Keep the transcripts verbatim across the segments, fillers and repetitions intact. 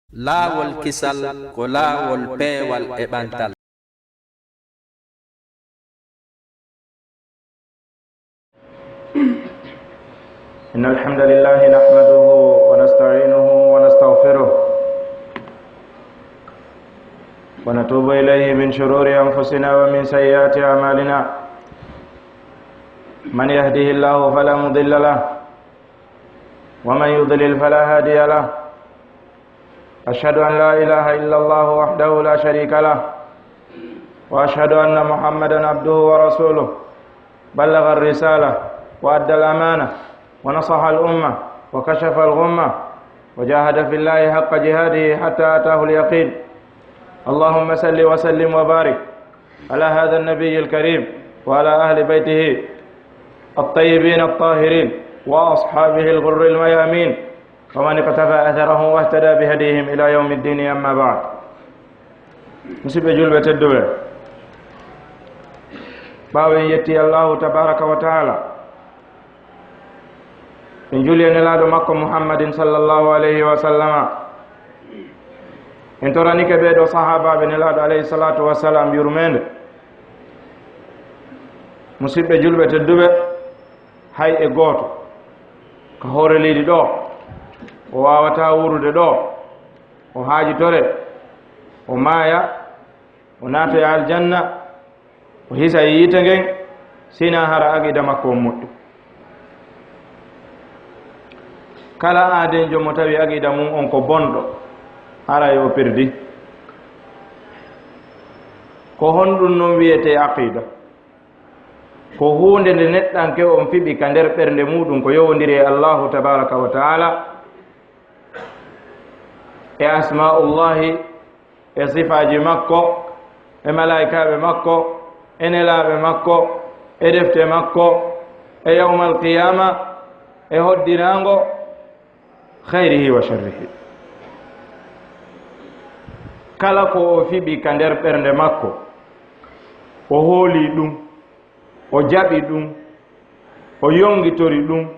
Laawol kisal ko laawol peewal e ɓantal. إن الحمد لله نحمده ونستعينه ونستغفره ونتوب إليه من شرور أنفسنا ومن سيئات أعمالنا. من يهده الله فلا مضل له ومن يضلل فلا هادي له. أشهد أن لا إله إلا الله وحده لا شريك له وأشهد أن محمدا عبده ورسوله. بلغ الرسالة وأدى الأمانة ونصح الأمة وكشف الغمة وجاهد في الله حق جهاده حتى أتاه اليقين. اللهم صل وسلم وبارك على هذا النبي الكريم وعلى أهل بيته الطيبين الطاهرين وأصحابه الغر الميامين ومن اقتفى أثرهم واهتدى بهديهم إلى يوم الدين. أما بعد. Musidɓe julɓe tedduɓe, ɓaawo en yetti Allahu tabaraka wa taala, en juli e nelaaɗo makko Muhammadin sallallahu alayhi wa sallama, en toranike ɓee ɗoo sahaabaaɓe nelaaɗo alayhi salatu wa salam yurmeende. Musidɓe julɓe tedduɓe, hay e gooto ka hoore leydi ɗoo o waawataa wuurude ɗoo, o haajitore, o maaya, o naatoya aljanna, o hisa e yiite ngen, sina hara aqida makko on moƴƴu. Kala aadenjo mo tawi aqida mum on ko bonɗo, haray o perdi. Ko honɗum non wiyetee aqida? Ko huunde nde neɗɗanke on fiɓi ka nder ɓernde muɗum ko yowondiri e Allahu tabaraka wa taala, e asma'ullahi, e sifaaji makko, e malaa'ikaaɓe makko, e nelaaɓe makko, e defte makko, e yawmal qiyaama, e hoddiraango, khayrihi wa sharrihi. Kala ko o fiɓi ka nder ɓernde makko, o hooli ɗum, o jaɓi ɗum, o yongitori ɗum,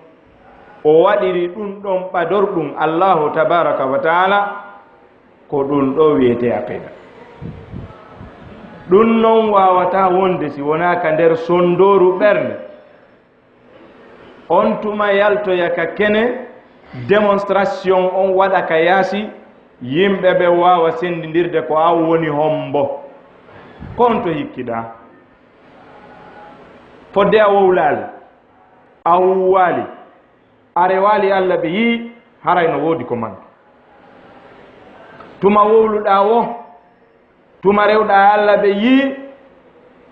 o waɗiri ɗum ɗon ɓadorɗum Allahu tabaraka wa taala, ko ɗum ɗo wiyetee aqida. Ɗum non waawataa wonde si wonaa ka nder sondooru ɓernde. On tuma yaltoya ka kene, démonstration on waɗa ka yaasi, yimɓe ɓe waawa senndindirde ko an woni hombo. Ko honto hikkiɗaa? Fodde a wowlaali, a huuwaali, a rewaali Alla ɓe yii, haray no woodi ko manki. Tuma wowluɗaa woo, tuma rewɗaa Alla ɓe yii,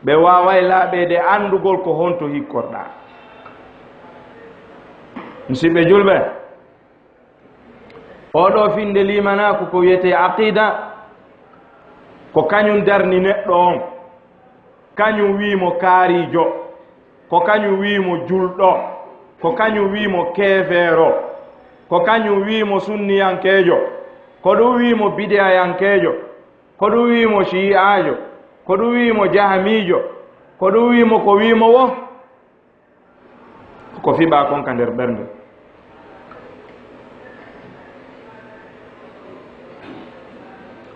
ɓe waaway laaɓeede anndugol ko honto hikkorɗaa. Musidɓe julɓe, oo ɗoo finnde liimanaaku ko wiyetee aqida, ko kañum darni neɗɗo on, kañum wii mo kaariijo, ko kañum wii mo julɗo, ko kañum wii mo keefeero, ko kañum wii mo sunniyankeejo, ko ɗum wii mo bidiyayankeejo, ko ɗum wii mo shii'aajo, ko ɗum wii mo jahamiijo, ko ɗum wii mo ko wii mo woo. Ko fiɓaa kon ka nder ɓernde.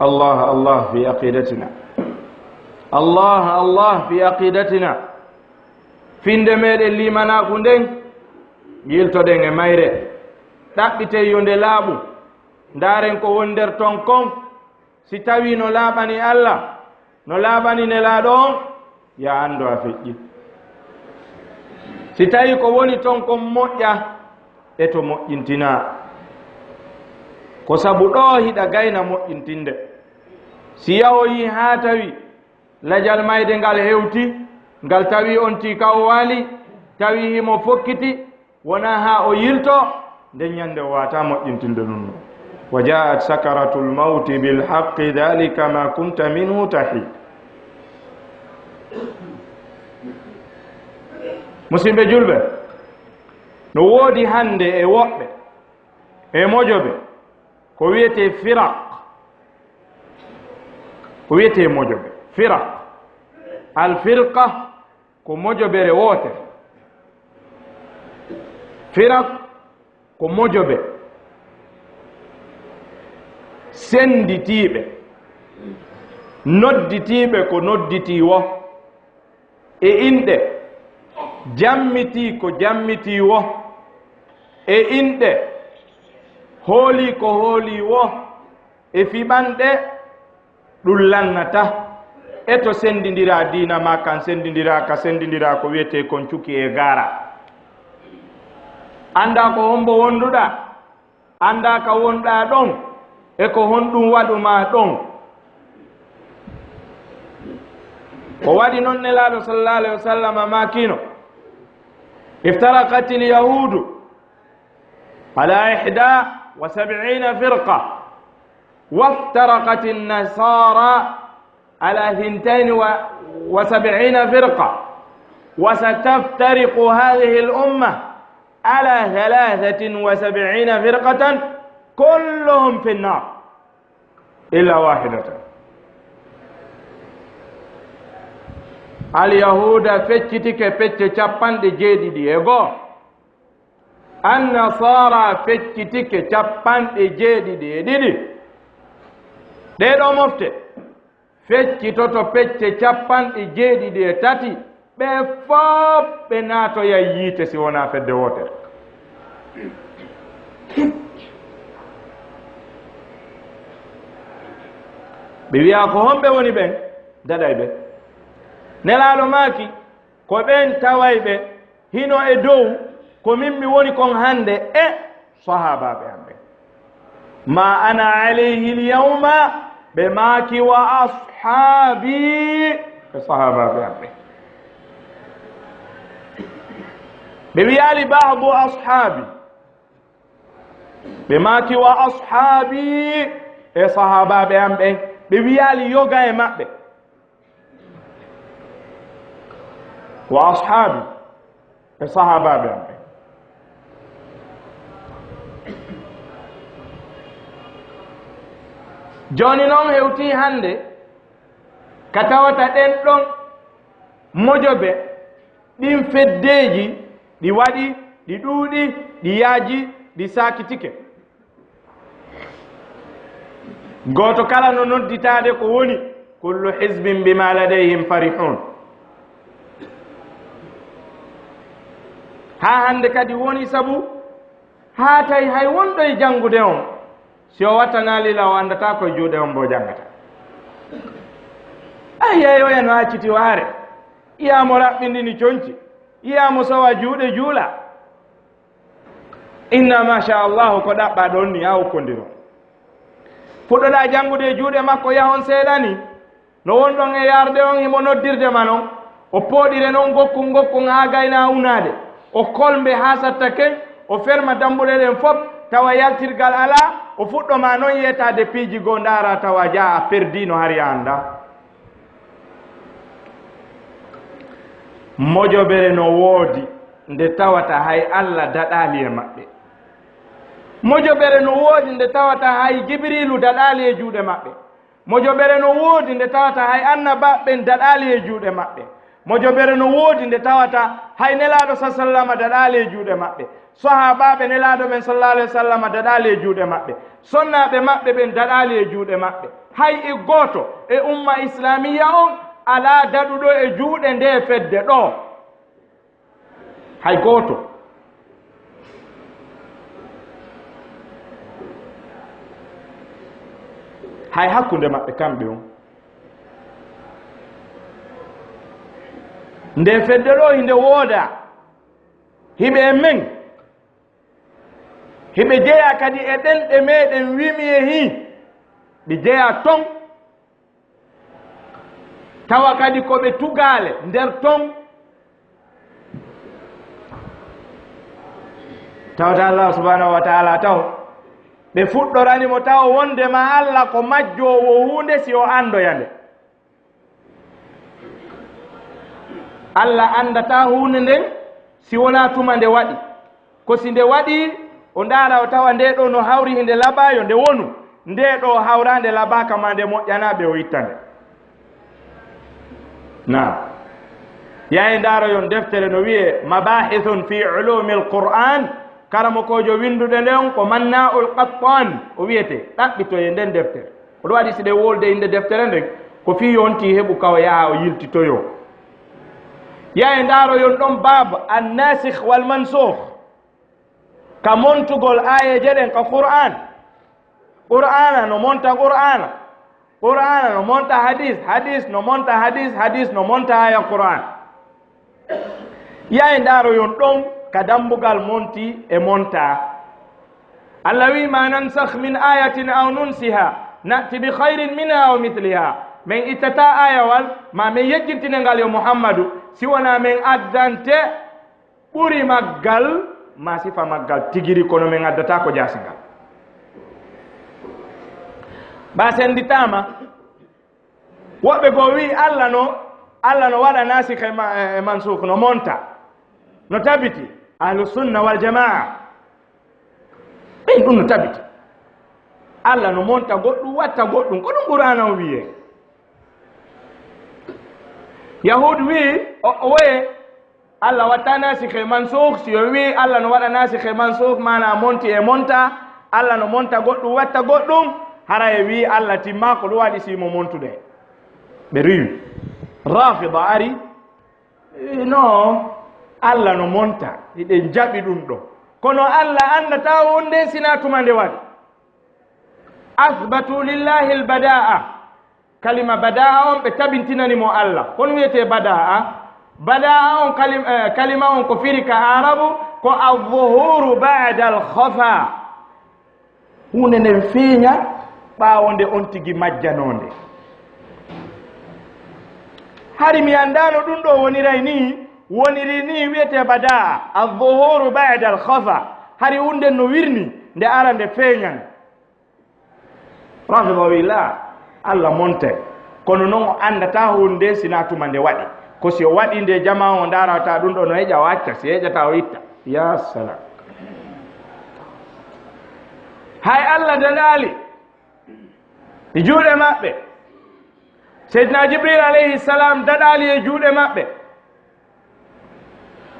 Allah, Allah fi aqidatina. Allah, Allah fi aqidatina. Finnde meɗen liimanaaku nden, yiltoɗen e mayre. Ɗaɓɓiten yo nde laaɓu. Ndaaren ko woni nder ton kon. Si tawii no laaɓani Alla, no laaɓani Nelaaɗo on, yo a anndu a feƴƴi. Si tawii ko woni ton kon moƴƴa, eto moƴƴintinaa. Ko sabu ɗoo hiɗa gayna moƴƴintinde. Si yahoyii haa tawi lajal mayde ngal hewti, ngal tawi on tii ka o waali, tawi himo fokkiti, wonaa haa o yilto, nden ñannde o waawataa moƴƴintinde ɗum ɗoo. Wa jaa'at sakaratul mawti bil haqqi dhalika ma kunta minhu tahid. Musidɓe julɓe, no woodi hannde e woɓɓe, e mojoɓe, ko wiyetee firaq, ko wiyetee mojoɓe, firaq. Al firqa ko mojobere wootere. Firaq ko mojobe. Sennditiiɓe, nodditiiɓe ko nodditii wo, e inɗe, jammitii ko jammitii wo, e inɗe, hoolii ko hoolii wo, e fiɓanɗe, ɗum lannata e to senndindiraa diina maa kan senndindiraa ka senndindiraa ko wiyetee kon cuki e gaara. Anndaa ko hombo wonduɗaa, anndaa ka wonɗaa ɗon, e ko honɗum waɗu maa ɗon. Ko waɗi non Nelaaɗo sallallahu alayhi wa sallam maakiino, افترقت اليهود على إحدى وسبعين فرقة، وافترقت النصارى على ثنتين وسبعين فرقة، وستفترق هذه الأمة على ثلاثة وسبعين فرقة، كلهم في النار إلا واحدة. Alyahuuda feccitike pecce capanɗe jeeɗiɗi e goo. Annasaara feccitike capanɗe jeeɗiɗi e ɗiɗi. Ɗee ɗoo mofte feccitoto pecce capanɗe jeeɗiɗi e tati. Ɓe fof ɓe naatoyay yiite si wonaa fedde wootere. Ɓe wi'a ko homɓe woni ɓen? Daɗay ɓe. Nelaaɗo maaki, ko ɓen tawayɓe hino e dow ko min mi woni kon hannde e sahaabaaɓe am ɓen. Ma ana alayhi l-yawma, ɓe maaki, wa ashaabi, e sahaabaaɓe am ɓen. Ɓe wiyaali ba'du ashaabi, ɓe maaki, wa ashaabi, e sahaabaaɓe am ɓen. Ɓe wiyaali yoga e maɓɓe. Wa ashaabi, e sahaabaaɓe am ɓen. Jooni non hewtii hannde ka tawata ɗen ɗon mojobe, ɗin feddeeji ɗi waɗi, ɗi ɗuuɗi, ɗi yaaji, ɗi saakitike. Gooto kala no nodditaade ko woni, kullu hizbin bima ladayhim farihun. Haa hannde kadi woni sabu, haa tawi hay wonɗo e janngude on, si o wattanaali la, o anndataa ko e juuɗe on mbo janngata. Ay, yeeyoya no acciti waare, yiyaa mo raɓɓindini conci, yiyaa mo sowa juuɗe juula. Inna, masha Allahu, ko ɗaɓɓaa ɗon ni, a okkondiro. Puɗɗoɗaa janngude e juuɗe makko yahon seeɗa ni, no wonɗon e yarde on, himo noddirde ma non. O pooɗire non gokkun gokkun haa gaynaa unaade. O kolmbe haa satta ken, o ferma dambuɗe ɗen fof, tawa yaltirgal alaa, o fuɗɗo ma non yeetaade piiji goo, ndaara tawa jaa a perdiino hari a anndaa. Mojobere no woodi nde tawata hay Alla daɗaali e maɓɓe. Mojobere no woodi nde tawata hay Jibriilu daɗaali e juuɗe maɓɓe. Mojobere no woodi nde tawata hay annabaaɓe ɓen daɗaali e juuɗe maɓɓe. Mojobere no woodi nde tawata hay Nelaaɗo sa sallama daɗaali e juuɗe maɓɓe. Sahaabaaɓe Nelaaɗo ɓen sallallahu alayhi wa sallam daɗaali e juuɗe maɓɓe. Sonnaaɓe maɓɓe ɓen daɗaali e juuɗe maɓɓe. Hay e gooto e umma islaamiya on alaa daɗuɗo e juuɗe nde fedde ɗoo. Hay gooto. Hay hakkunde maɓɓe kamɓe on. Nde fedde ɗoo hinde wooda. Hiɓe e men. Hiɓe jeyaa kadi e ɗenɗe meɗen wimi e hii. Ɓe jeyaa ton. Tawa kadi ko ɓe tugaale nder ton. Tawata Allah subhanahu wa ta'ala taw. Ɓe fuɗɗorani mo taw wonde ma Allah ko majjoowo huunde si o anndoya nde. Allah anndataa huunde nden si wonaa tuma nde waɗi. Ko si nde waɗi, o ndaara o tawa nde ɗoo no hawri hinde labaa yo nde wonu. Nde ɗoo hawraande labaaka ma nde moƴƴanaa ɓe o itta nde. Naam. Yaye ndaaro yon deftere no wi'e Mabahithun fi Ulumil Qur'an. Karamokoojo winndude nden ko Manna'ul Qattan, o wiyetee, ɗaɓɓitoyee nden deftere. Ko ɗum waɗi si ɗe wolde innde deftere nden, ko fii yonti heɓu ka o yaha o yiltitoyoo. Yaye ndaaroyon ɗon baab An-Nasikh wal Mansukh. Ka montugol aayeeje ɗen ka Qur'aan. Qur'aana no monta Qur'aana. Qur'aana no monta hadis. Hadis no monta hadis. Hadis no monta aaya Qur'aan. Yaye ndaaroyon ɗon ka dambugal monti e monta. Allah wi'i, "Ma nansakh min ayatin aw nunsiha, na'ti bi khayrin minha aw mithliha." Men ittata aayawal, ma men yejjintine ngal yo Muhammadu, si wonaa men addante ɓuri maggal, ma sifa maggal tigiri, kono men addata ko jaasingal. Ba senditaama, woɓɓe goo wi'i Allah no, Allah no waɗa nasikh e ma-, e mansukh, no monta, no tabiti. Ahlu sunna wal jamaa, ɓen ɗum no tabiti. Allah no monta goɗɗum, watta goɗɗum, ko ɗum Qur'aana on wi'ee. Yahud wi'i, o, o woye, Allah watta nasikh e mansukh, si o wi'i Allah no waɗa nasikh e mansukh, maana monti e monta, Allah no monta goɗɗum, watta goɗɗum, hara e wi'i Allah timma, ko ɗum waɗi si mo montude. Ɓe riiwi. Rafida ari, eh, no, Allah no monta, hiɗen jaɓi ɗum ɗo. Kono Allah anndataa huunde sina tuma nde waɗi. Athbatu lillahi al-bada'a. Kalima bada'a on ɓe tabintinani mo Allah. Kon wiyetee bada'a. Bada'a on kalim-, eh, kalima on ko firi ka Arabu ko al-zuhuru ba'da al-khafa. Huunde nden feeña ɓaawo nde on tigi majjanoonde. Hari mi anndaano ɗum ɗo woniray ni, woniri ni wiyetee bada'a, al-zuhuru ba'da al-khafa. Hari huunde no wirni, nde ara nde feeñan. Rafida o wi, "La, Allah monte, kono non o anndataa huunde sina tuma nde waɗi. Ko si o waɗi nde jamaa o ndaarata ɗum ɗo no heƴa o acca, si heƴata o itta." Ya salam. Hay Allah daɗaali e juuɗe maɓɓe. Seydina Jibril alayhi salam daɗaali e juuɗe maɓɓe.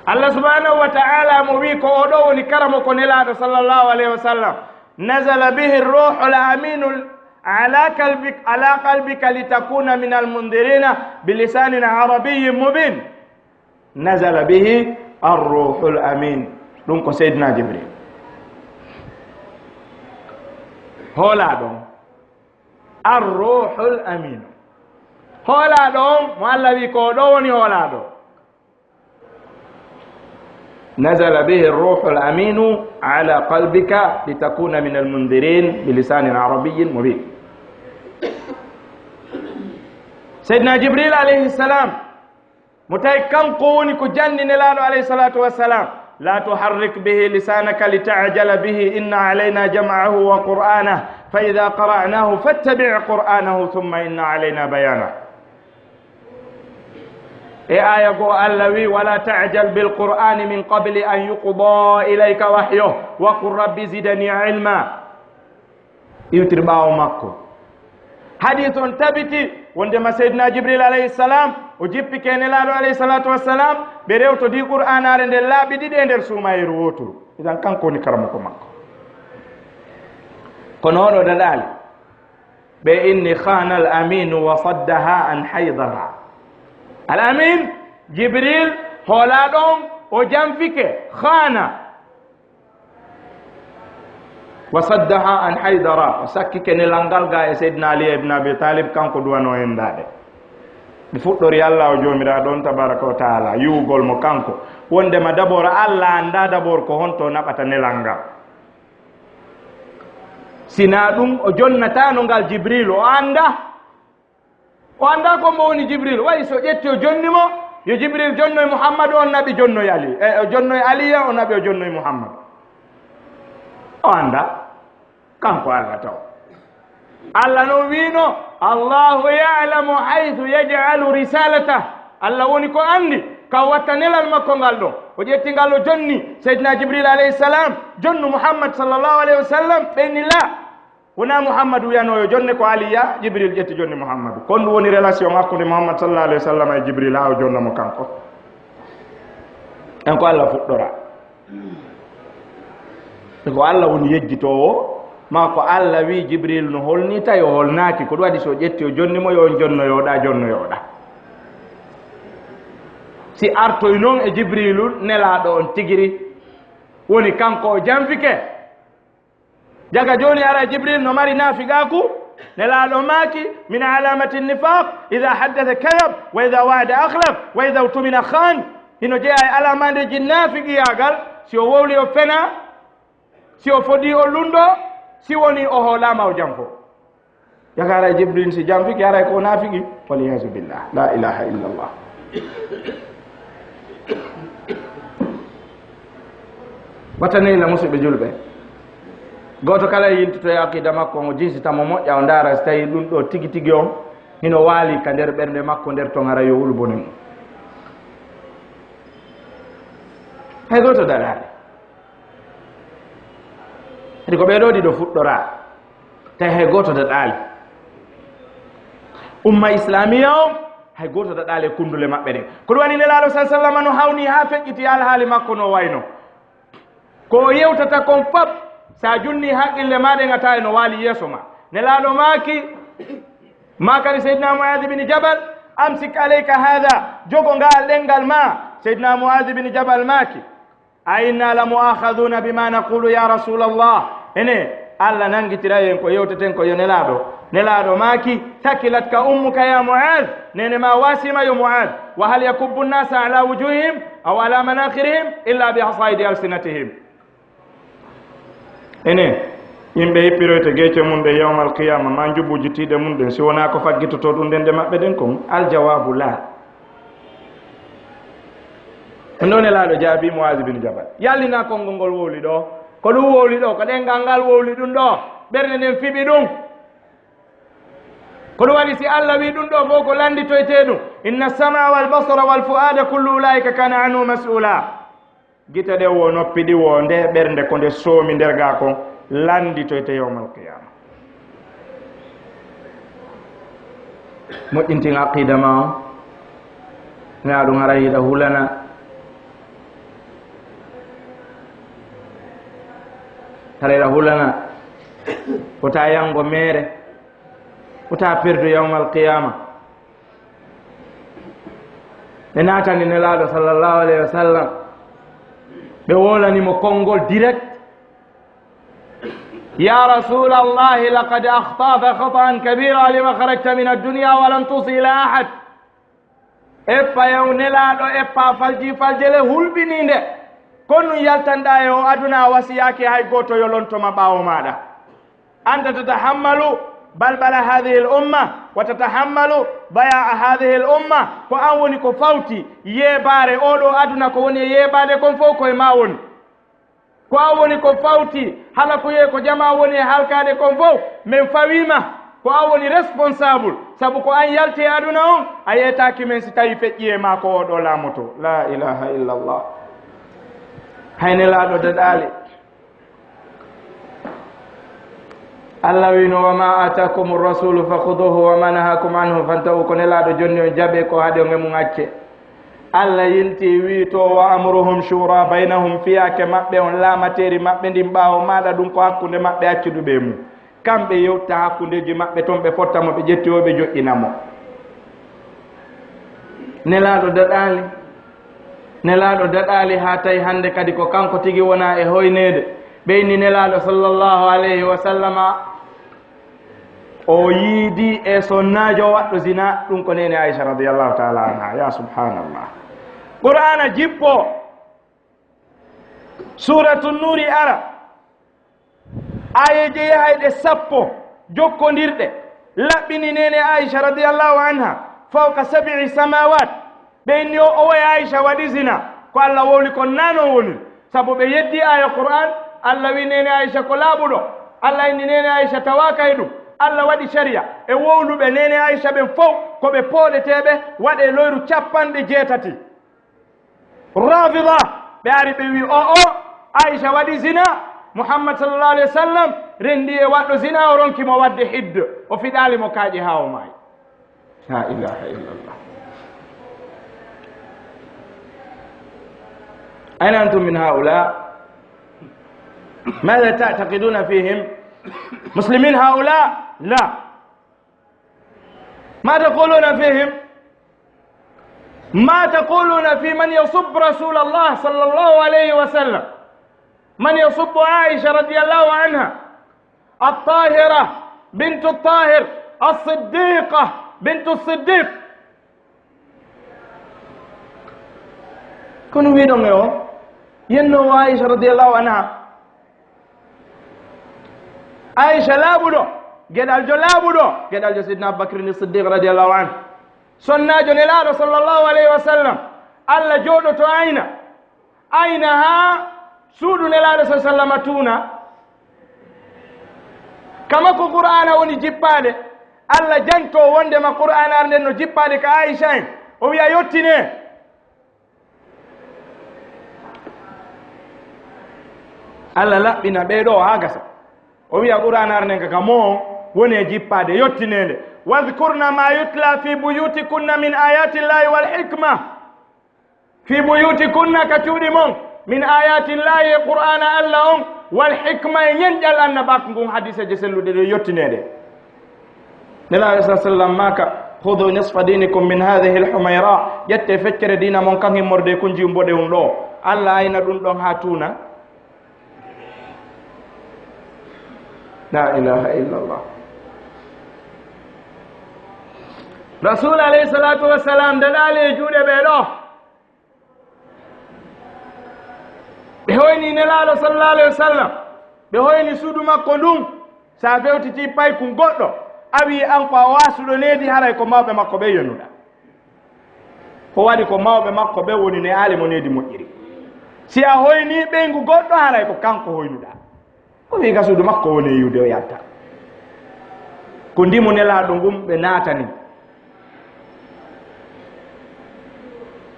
Allah subhanahu wa ta'ala mo wi ko o ɗo woni karamoko Nelaaɗo sallallahu alayhi wa sallam. "Nazala bihi ruhul aminu ala kalbi-, ala qalbika litakuna minal mundirina bilisanin arabiyyin mubin." Nazala bihi ar-ruhul amin. Ɗum ko Seydina Jibril. Hoolaaɗo on. Ar-ruhul aminu. Hoolaaɗo on, mo Allah wi ko o ɗo woni hoolaaɗo. Nazala bihi ar-ruhul aminu ala qalbika litakuna minal mundirin bilisanin arabiyyin mubin. Seydina Jibril alayhi salam, mo tawi kanko woni ko janni Nelaaɗo alayhi salatu wassalam, "La tuharrik bihi lisanaka lita'jala bihi, inna alayna jam'ahu wa qur'anah, fa idha qara'nahu fattabi' qur'anahu thumma inna alayna bayanah." E aya goo Allah wi, "Wala ta'jal bil qur'ani min qabli an yuqda ilayka wahyuh, wa qul rabbi zidni ilma." Iwtiri ɓaawo makko. Hadis on tabiti wondema Seydina Jibril alayhi salam o jippike e Nelaaɗo alayhi salatu wassalam, ɓe rewtodi Qur'aanaare nden laabi ɗiɗi e nder suumayeeru wooturu. Idan kanko woni karamoko makko. Kono oɗo daɗaali. Ɓe inni khana al aminu wa saddaha an haydara. Al amin, Jibril, hoolaaɗo on, o janfike, khana. Wa saddaha an haydara, o sakkike nelal ngal ga e Seydina Ali ibn Abi Talib, kanko duwano en ndaɗe. Ɓe fuɗɗori Allah o Joomiraaɗo on tabaraka wa taala, yiwugol mo kanko. Wondema d'abord Allah annda d'abord ko honto naɓata nelal ngal. Sina ɗum o jonnatano ngal Jibril, o annda. O annda ko mbo woni Jibril. Wayi so ƴetti o jonni mo, yo Jibril jonnoy Muhammadu, on naɓi jonnoy Ali. E, o jonnoy Aliya, o naɓi o jonnoy Muhammadu. O annda. Kanko Allah taw. Allah non wiino, "Allahu ya'lamu haythu yaj'alu risalatah." Allah woni ko anndi ka o watta nelal makko ngal ɗo. O ƴetti ngal o jonni Seydina Jibril alayhi salam, jonnu Muhammad sallallahu alayhi wa sallam, ɓe inni la. Wona Muhammadu wiyano yo jonne ko Aliya, Jibril ƴetti jonni Muhammadu. Kon ɗum woni relation hakkunde Muhammad sallallahu alayhi wa sallam e Jibril haa o jonna mo kanko. En ko Allah fuɗɗora. Ko Allah woni yejjitoowo, ma ko Allah wi Jibril no holni tawi o holnaaki, ko ɗum waɗi so ƴetti o jonni mo, yo on jonnoyoɗa, jonnoyoɗa. Si artoy noon e Jibrilu, nelaaɗo on tigiri, woni kanko o janfike. Jaga jooni ara Jibril no mari naafiqaaku, nelaaɗo maaki, min alamati nifaq, ida haddasa kadab, wa ida waada akhlaf, wa ida utumina khan. Hino jeyaa e alamandeeji naafiqiyaagal, si o wowli o fena, si o fodi o lundo, si woni o hoolaama o janfo. Jaga ara Jibril si janfiki aray ko o naafiki. Wal iyazu billah. La ilaha illallah. Wattaneyla musidɓe julɓe. Gooto kala yiltito e aqida makko, o jinsita mo moƴƴa, o ndaara si tawi ɗum ɗo tigi tigi on hino waali ka nder ɓernde makko, nder ton hara yo wulu bone mum. Hay gooto daɗaani. Kadi ko ɓee ɗoo ɗiɗo fuɗɗoraa, tawi hay gooto daɗaali. Umma islamiya on, hay gooto daɗaali e kundule maɓɓe ɗen. Ko ɗum waɗi Nelaaɗo sallallaahu alayhi wa sallam no hawni haa feƴƴiti alhaali makko no wayno. Ko o yewtata kon fop, sa junni haqqille ma ɗen a tawa e no waali yeeso ma. Nelaaɗo maaki, maakani Seydina Mu'aaz ibn Jabal, "Amsik alayka haadha, jogo ngal ɗenngal ma." Seydina Mu'aaz ibn Jabal maaki, "A inna la mu'akhadhuna bima naqulu ya Rasulallah." Ene, Allah nangitiray en ko yewteten ko yo Nelaaɗo. Nelaaɗo maaki, "Thakilatka ummuka ya Mu'aaz." Nene ma wasima yo Mu'aaz. "Wa hal yakubbu nnasa ala wujuhihim aw ala manakhirihim illa bi hasaidi alsinatihim." Enen, yimɓe hippiroyte geece mum ɗen yawmal qiyama, ma njubuuji tiiɗe mum ɗen, si wonaa ko faggitoto ɗum ɗen ɗe maɓɓe ɗen kon? Aljawabu la. Ɗum ɗo Nelaaɗo jaabi Mu'aaz bin Jabal. Yallina konngol ngol wowli ɗo. Ko ɗum wowli ɗo, ko ɗenngal ngal wowli ɗum ɗo. Ɓernde nden fiɓi ɗum. Ko ɗum waɗi si Allah wi ɗum ɗo fof ko lannditoytee ɗum. "Inna sama wal basara wal fu'ada kullu ulaika kana anhu mas'ula." Gite ɗe wo, noppi ɗi wo, nde ɓernde ko nde soomi nder gaa kon, lannditoyte yawmal qiyama. Moƴƴintin aqida ma on, na ɗum hara hiɗa hulana, hara hiɗa hulana, wota yango meere, wota perdu yawmal qiyama. Ɓe naatani Nelaaɗo sallallahu alayhi wa sallam, ɓe wolani mo konngol direct. "Ya Rasulallahi, laqad akhta'ta khata'an kabira lima kharajta min ad-dunya wa lam tusi ila ahad." Eppa yaw Nelaaɗo, eppa falji faljele hulɓiniinde. Ko ɗum yaltanɗaa e o aduna a wasiyaaki hay gooto yo lonto ma ɓaawo maaɗa. Anta tatahammalu balbala hadhihi al umma wa tatahammalu daya'a hadhihi al umma. Ko an woni ko fawti yeebaare oo ɗoo aduna, ko woni e yeebaade kon fof ko e ma woni. Ko an woni ko fawti halakuyee ko jamaa woni e halkaade kon fof, men fawiima. Ko an woni responsable, sabu ko an yalti e aduna on, a yeetaaki men si tawi feƴƴi e ma ko oo ɗoo laamoto. La ilaha illallah. Hay Nelaaɗo daɗaali. Allah wiino, "Wa ma atakum rasulu fakhuduhu wa ma nahakum anhu fantahu." Ko Nelaaɗo jonni on, jaɓe ko haɗi on e mum, acce. Allah yilti wi to, "Wa amruhum shura baynahum," fiyaake maɓɓe on, laamateeri maɓɓe ndin ɓaawo maaɗa ɗum ko hakkunde maɓɓe, accudu ɓe e mum. Kamɓe yewta hakkundeeji maɓɓe ton, ɓe fotta mo, ɓe ƴetti o, ɓe joƴƴina mo. Nelaaɗo daɗaali. Nelaaɗo daɗaali haa tawi hannde kadi ko kanko tigi wona e hoyneede. Ɓe inni Nelaaɗo sallallahu alayhi wa sallama, o yiidi e sonnaajo waɗɗo zina, ɗum ko neene Aisha radiyallahu ta'ala anha. Ya subhanallah. Qur'aana jippo, Suuratu Nuuri ara, aayeeje yahayɗe sappo jokkondirɗe, laɓɓini neene Aisha radiyallahu anha fawqa sab'i samawat. Ɓe inni o, o wayi Aisha waɗi zina. Ko Allah wowli kon nano woni. Sabu ɓe yeddi aaya Qur'an, Allah wi neene Aisha ko laaɓuɗo. Allah inni neene Aisha tawaaka e ɗum. Allah waɗi sharia e wowluɓe neene Aisha ɓen fow ko ɓe pooɗeteeɓe, waɗe loyru capanɗe jeetati. Rafida, ɓe ari ɓe wi, o, o, Aisha waɗi zina, Muhammad sallallahu alaihi wasallam rendi e waɗɗo zina, o ronki mo waɗde hidd, o fiɗali mo kaaƴe haa o maayi. La ilaha illallah. Ayna antum min haula? ماذا تعتقدون فيهم؟ مسلمين هؤلاء؟ لا. ما تقولون فيهم؟ ما تقولون في من يسب رسول الله صلى الله عليه وسلم، من يسب عائشة رضي الله عنها، الطاهرة بنت الطاهر، الصديقة بنت الصديق؟ Kono wiɗon e o, yennoowo Aisha radiyallahu anha. Aisha laaɓuɗo, geɗaljo laaɓuɗo, geɗaljo Sidna Abubakrin Siddiq radiyallahu anhu. Sonnaajo Nelaaɗo sallallahu alayhi wa sallam, Allah jooɗoto ayna, ayna haa suudu Nelaaɗo sallallahu alayhi wa sallam tuuna. Kama ko Qur'aana woni jippaade, Allah janto wondema Qur'aana arnden no jippaade ka Aisha en. O wi'a, "Yottine." Allah laɓɓina ɓee ɗoo haa gasa. O wi'a Qur'aana arnden ka, ka mo woni e jippaade, yottineende. "Wadhkurna ma yutla fi buyutikunna min ayati llahi wal hikma." Fi buyutikunna, ka cuuɗi mon, min ayati llahi, e Qur'aana Allah on, wal hikma, e ñenƴal annabaaku ngun, hadiiseeje selluɗe ɗe yottineede. Nelaaɗo sa sallam maaka, "Khudu nisfa dinikum min hadhihi al-humayra." Ƴette feccere diina mon kan himmorde kun jiw mboɗe un ɗo. Allah ayna ɗun ɗon haa tuuna. La ilaha illallah. Rasul alayhi salatu wassalam daɗaali e juuɗe ɓee ɗo. Ɓe hoyni Nelaaɗo sallallahu alayhi wa sallam. Ɓe hoyni suudu makko ndun. Sa fewtiti paykun goɗɗo, a wi'i an ko a waasuɗo needi, haray ko mawɓe makko ɓe yonuɗa. Ko waɗi ko mawɓe makko ɓe woni ne aali mo needi moƴƴiri. Si a hoyni ɓeyngu goɗɗo, haray ko kanko hoynuɗa. O wi'i ka suudu makko woni e yiwde o yalta. Ko ndimu Nelaaɗo ngun ɓe naatani.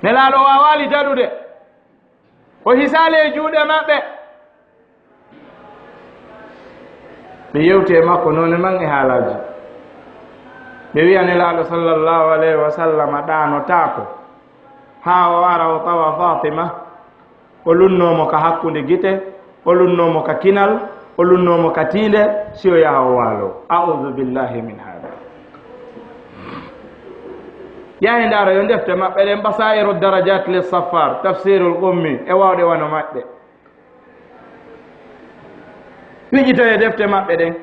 Nelaaɗo waawaali daɗude. O hisaali e juuɗe maɓɓe. Ɓe yewti e makko noone man e haalaaji. Ɓe wi'a Nelaaɗo sallallahu alayhi wa sallam ɗaanotaako haa o ara o tawa Faatima. O lunnoo mo ka hakkunde gite, o lunnoo mo ka kinal, o lunnoo mo ka tiinde, si o yaha o waaloo. A'udhu billahi min hada. Yahi ndaara yo defte maɓɓe ɗen, Basairu Darajat li Saffar, Tafsirul Qummi, e wawɗe wano maɓɓe. Miƴitoye defte maɓɓe ɗen.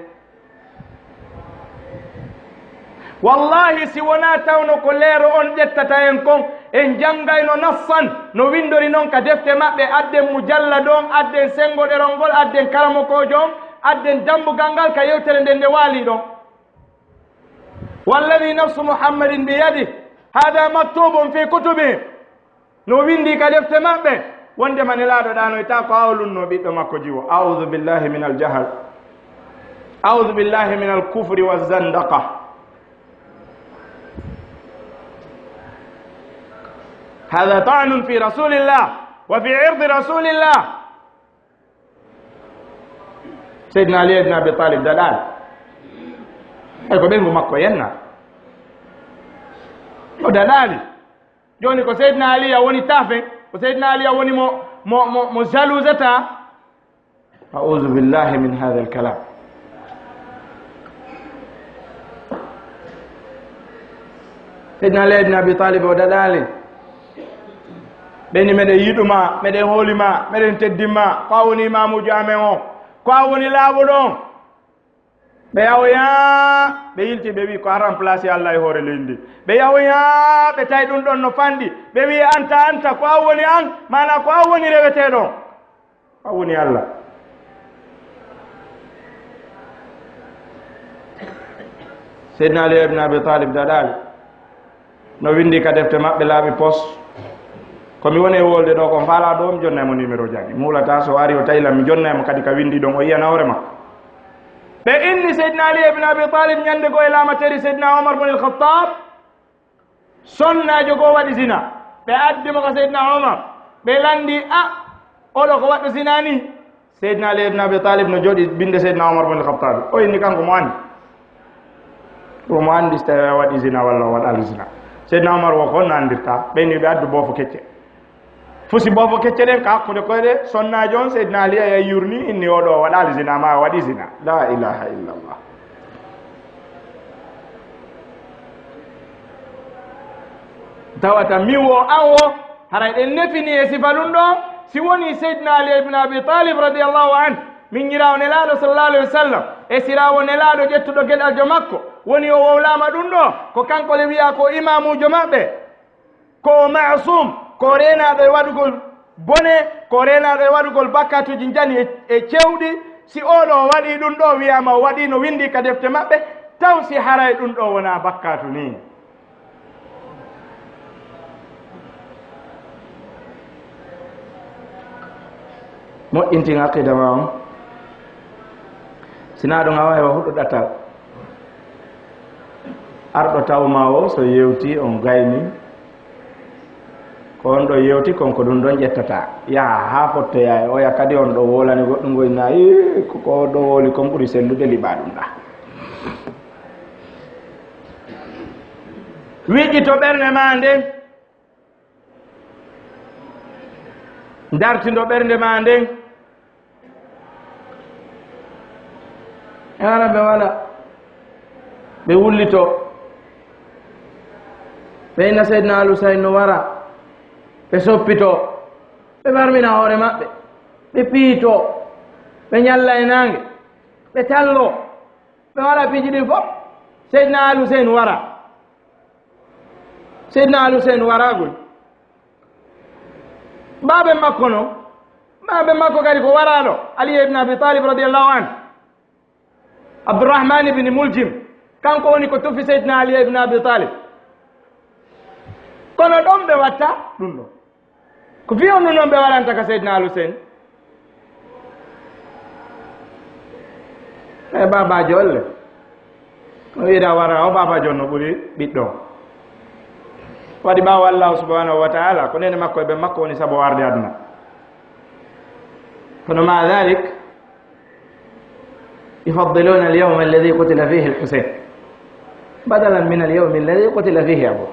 Wallahi, si wonaa tawno ko leero on ƴettata en kon, en janngayno nassan, no winndori non ka defte maɓɓe, adden mujallad on, adden senngo ɗerol ngol, adden karamokoojo on, adden dambugal ngal ka yewtere nden nde waali ɗon. Walladhi nafsu Muhammadin biyadih, hada maktubun fi kutubihim. No winndi ka defte maɓɓe, wondema Nelaaɗo ɗaanoyta ko haa o lunnoo ɓiɗɗo makko jiwo. A'udhu billahi min al-jahl. A'udhu billahi min al-kufri wa zandaqa. Hada ta'nun fi rasulillah wa fi irdi rasulillah. Seydina Ali ibn Abi Talib daɗaali. Ay ko ɓeyngu makko yenna. O daɗaali. Jooni ko Seydina Aliya woni taafen, ko Seydina Aliya woni mo, mo, mo, mo jalousata. A'udhu billahi min hadha al-kalam. Seydina Ali ibn Abi Talib o daɗaali. Ɓe ni meɗen yiɗuma, meɗen hoolima, meɗen teddinma, ko a woni imaamuujo amen o, ko a woni laaɓuɗo on. Ɓe yahoya, ɓe yilti, ɓe wi ko a remplace Allah e hoore leydi ndi. Ɓe yahoya, ɓe tawi ɗum ɗon no fanɗi. Ɓe wi anta, anta, ko an woni an, maana ko an woni reweteeɗo on. Ko an woni Allah. Seydina Ali ibn Abi Talib daɗaali. No winndi ka defte maɓɓe laaɓi pos. Ko mi woni e wolde ɗo, ko mi faalaa ɗo, mi jonnay mo numéro janngi. Mi hulata, so o ari o tawi lan, mi jonnay mo kadi ka winndi ɗon, o yi'ana hoore makko. Ɓe inni Seydina Ali ibn Abi Talib ñande goo e laamateri Seydina Omar bun al-Khattab. Sonnaajo goo waɗi zina. Ɓe addi mo ka Seydina Omar. Ɓe lanndi, a, oɗo ko waɗɗo zina ni? Seydina Ali ibn Abi Talib no jooɗi binde Seydina Omar bun al-Khattab. O inni kanko mo anndi. Ko mo anndi so tawi a waɗi zina walla o waɗaali zina. Seydina Omar wo ko honno anndirta? Ɓe ni ɓe addu boofo kecce. Fusi bofo kecce ɗen ka hakkunde koyɗe sonnaajo on, Seydina Ali, a yurni, inni oɗo o waɗaali zina, ma o waɗi zina. La ilaha illallah. Tawata min wo an wo, haray ɗen nefini e sifa ɗum ɗo, si woni Seydina Ali ibn Abi Talib radiyallahu anhu, min ñira o Nelaaɗo sallallahu alayhi wa sallam, e sira o Nelaaɗo ƴettuɗo geɗaljo makko, woni o wowlaama ɗum ɗo, ko kanko le wiya ko imaamuujo maɓɓe. Ko o ma'sum, ko o reenaaɗo e waɗugol bone, ko o reenaaɗo e waɗugol bakkatuuji njani e, e cewɗi. Si oɗo o waɗii ɗum ɗo, wiyaama o waɗii no winndii ka defte maɓɓe, taw si haray ɗum ɗo wonaa bakkatu nii. Moƴƴintin aqida ma on. Sinaa ɗum a waawi wa huɗo ɗatal. Arɗo taw ma o so yewti on gayni. Ko on ɗo yewti kon ko ɗum ɗon ƴettata. Yaha haa fottoya e oya kadi on ɗo wolani goɗɗum goy na, "Ii, ko, ko ɗo woli kon ɓuri sellude liɓa ɗum ɗa." Wiƴƴito ɓernde ma nden. Dartindo ɓernde ma nden. E wala ɓe wala. Ɓe wullito. Ɓe inna Seydina Al Husayn no wara. Ɓe soppito. Ɓe barmina hoore maɓɓe. Ɓe piito. Ɓe ñalla e naange. Ɓe tallo. Ɓe wala piiji ɗin fof. Seydina Al Husayn wara. Seydina Al Husayn waragol. Baaben makko non, baaben makko kadi ko waraaɗo, Ali ibn Abi Talib radiyallahu anhu. Abdurrahman ibn Muljim, kanko woni ko tufi Seydina Ali ibn Abi Talib. Kono ɗon ɓe watta ɗum ɗo. Ko fii honno non ɓe waɗanta ka Seydina Al Huseyn? E baabaajo olle. O wi'ira wara o baabaajo on no ɓuri ɓiɗɗo. Waɗi ɓaawo Allahu subhanahu wa ta'ala, ko nene makko e ɓen makko woni sabu o arde aduna. Kono ma dhalik, يفضلون اليوم الذي قتل فيه الحسين بدلا من اليوم الذي قتل فيه أبوه.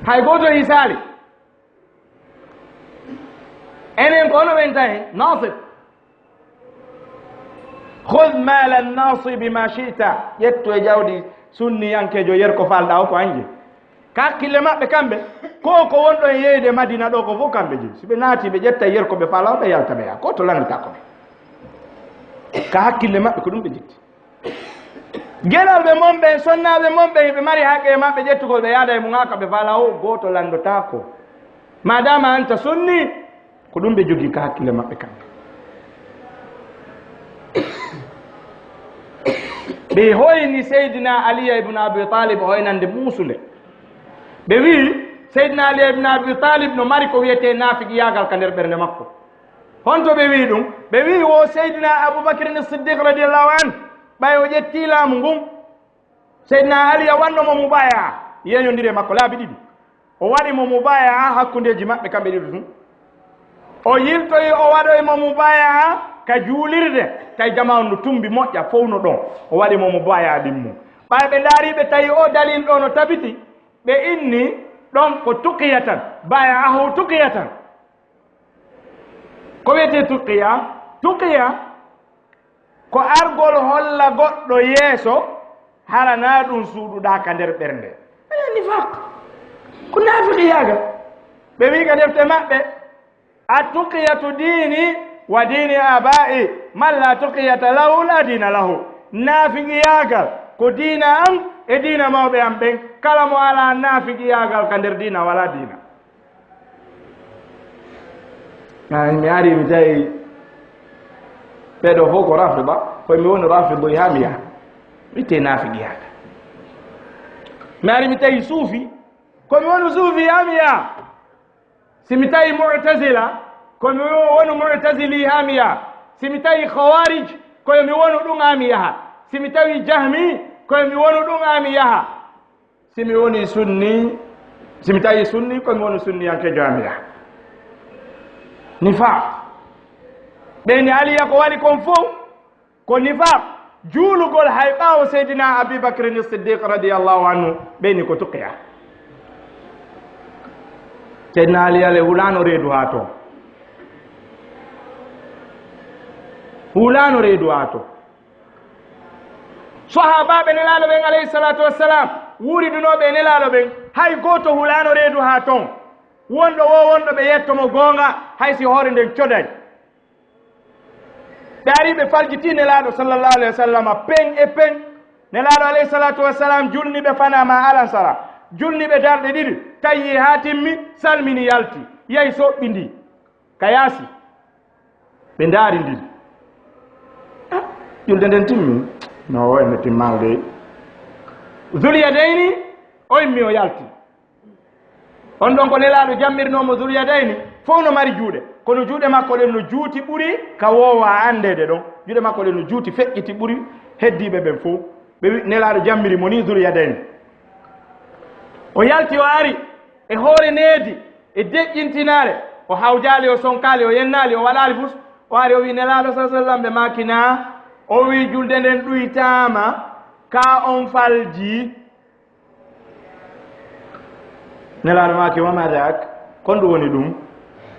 Hay gooto hisaali. Enen ko hono ɓen tawi Nasib. خذ مال الناصب ما شئت. Ƴettu e jawdi sunniyankeejo yer ko faalɗaa o ko an jeyi. Ka hakkille maɓɓe kamɓe, ko, ko wonɗo e yeeyde Madina ɗo ko fof kamɓe jeyi. Si ɓe naati, ɓe ƴetta yer ko ɓe faalaa o, ɓe yalta ɓe yaha. Ko to lannditaako ɓe. Ka hakkille maɓɓe ko ɗum ɓe ƴetti. Geɗalɓe mon ɓen, sonnaaɓe mon ɓen, ɓe mari haqqe e maɓɓe ƴettugol, ɓe yaada e mum haa ka ɓe faalaa o, gooto lanndotaako. Maadaama anta sunni, ko ɗum ɓe jogii ka hakkille maɓɓe kamɓe. Ɓe hoyni Seydina Aliya ibn Abi Talib hoynande muusunde. Ɓe wi'i, Seydina Aliya ibn Abi Talib no mari ko wiyetee naafiqiyaagal ka nder ɓernde makko. Honto ɓe wi'i ɗum? Ɓe wi'i wo Seydina Abu Bakrin Siddiq radiyallahu anhu, ɓay o ƴettii laamu ngun, Seydina Ali a wanno mo mubaya'a, yeñondiri e makko laabi ɗiɗi. O waɗi mo mubaya'a hakkundeeji maɓɓe kamɓe ɗiɗo tun. O yiltoyi o waɗoyi mo mubaya'a ka juulirde, tawi jamaa on no tumbi moƴƴa fow no ɗon. O waɗi mo mubaya'a ɗimmo. Ɓay ɓe ndaari ɓe tawi o dalil ɗo no tabiti, ɓe inni ɗon ko tuqiyatan, baya'ahu tuqiyatan. Ko wiyetee tuqiya? Tuqiya ko argol holla goɗɗo yeeso, hara naa ɗum suuɗuɗaa ka nder ɓernde. Ene nifaq. Ko naafiqiyaagal. Ɓe wi'i ka defte maɓɓe, "At-tuqiyatu diini wa diini aba'i, man la tuqiyata lahu la diina lahu." Naafiqiyaagal ko diina an e diina mawɓe an ɓen. Kala mo alaa naafiqiyaagal ka nder diina, walaa diina. Ay, mi ari mi tawi ɓeɗo fof ko rafida, ko mi woni rafido haa mi yaha. Mi te naafiqi yaha. Mi ari mi tawi suufi, ko mi woni suufi haa mi yaha. Si mi tawi mu'tazila, ko mi woni mu'tazili haa mi yaha. Si mi tawi khawarij, ko mi woni ɗum haa mi yaha. Si mi tawi jahmi, ko mi woni ɗum haa mi yaha. Si mi woni sunni, si mi tawi sunni, ko mi woni sunniyanke jaamiya. Nifaq. Ɓeyni Aliya ko waɗi kon fow, ko nifaq. Juulugol hay ɓaawo Seydina Abi Bakrin Siddiq radiyallahu anhu, ɓeyni ko tuqiya. Seydina Ali ale hulaano reedu haa toon. Hulaano reedu haa toon. Sahaabaaɓe Nelaaɗo ɓen, alayhi salaatu wassalam, wuuridunooɓe e Nelaaɗo ɓen, hay gooto hulaano reedu haa toon. Wonɗo woo wonɗo ɓe yetto mo goonga, hay si hoore nden coday. Ɓe ari ɓe faljitii Nelaaɗo sallallahu alayhi wa sallam, peŋ e peŋ. Nelaaɗo alayhi salaatu wassalam julni ɓe fanaa ma alansara, julni ɓe darɗe ɗiɗi, tawi haa timmi, salmini, yalti, yahi soɓɓindii ka yaasi. Ɓe ndaarindiri. Ah, julde nden timmi? No, o ene timmaali dey. Zul Yadayni, o immi, o yalti. On ɗon ko Nelaaɗo jammirnoo mo. Zul Yadayni fow no mari juuɗe, kono juuɗe makko ɗen no juuti ɓuri ka woowaa anndeede ɗon. Juuɗe makko ɗen no juuti, feƴƴiti ɓuri heddiiɓe ɓen fow. Ɓe wi, Nelaaɗo jammiri mo ni, Zul Yadayni. O yalti, o ari e hoore needi, e deƴƴintinaare. O hawjaali, o sonkaali, o yennaali, o waɗaali fus. O ari, o wi, Nelaaɗo sa sallam, ɓe maaki naa? O wi, julde nden ɗuytaama, ka on falji. Nelaaɗo maaki, "Wa ma daak?" Kon ɗum woni ɗum?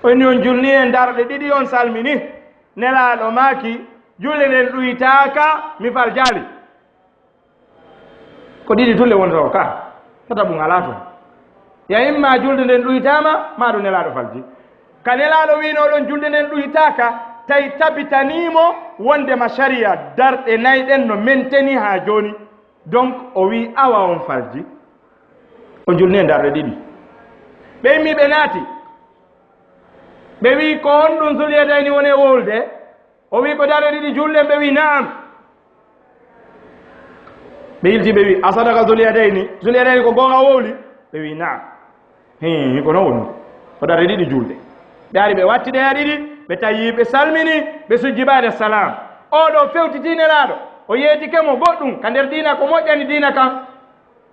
O inni, "On julni en darɗe ɗiɗi, on salmini." Nelaaɗo maaki, "Julde nden ɗuytaaka, mi faljaali." Ko ɗiɗi tun le wonata o ka. Tataɓun alaa ton. Ya imma julde nden ɗuytaama, maa ɗum Nelaaɗo falji. Ka Nelaaɗo wiinoo ɗon julde nden ɗuytaaka, tawi tabitanii mo wondema sariya darɗe nay ɗen no menteni haa jooni. Donc, o wi'i, "Awa on falji, on julni e darɗe ɗiɗi." Ɓe immi, ɓe naati. Ɓe wi'i, "Ko honɗum Zul Yadayni woni e wowlude?" O wi'i, "Ko darɗe ɗiɗi julɗen?" Ɓe wi'i, "Na'am." Ɓe yilti, ɓe wi'i, "A sadaka Zul Yadayni? Zul Yadayni ko goonga wowli?" Ɓe wi'i, "Na'am." Hii, ko non woni. Ko darɗe ɗiɗi julɗe. Ɓe ari, ɓe watti ɗe haa ɗiɗi, ɓe tawi, ɓe salmini, ɓe sujji baada salam. Oo ɗoo fewtitii Nelaaɗo, o yeetike mo goɗɗum ka nder diina ko moƴƴani diina kan.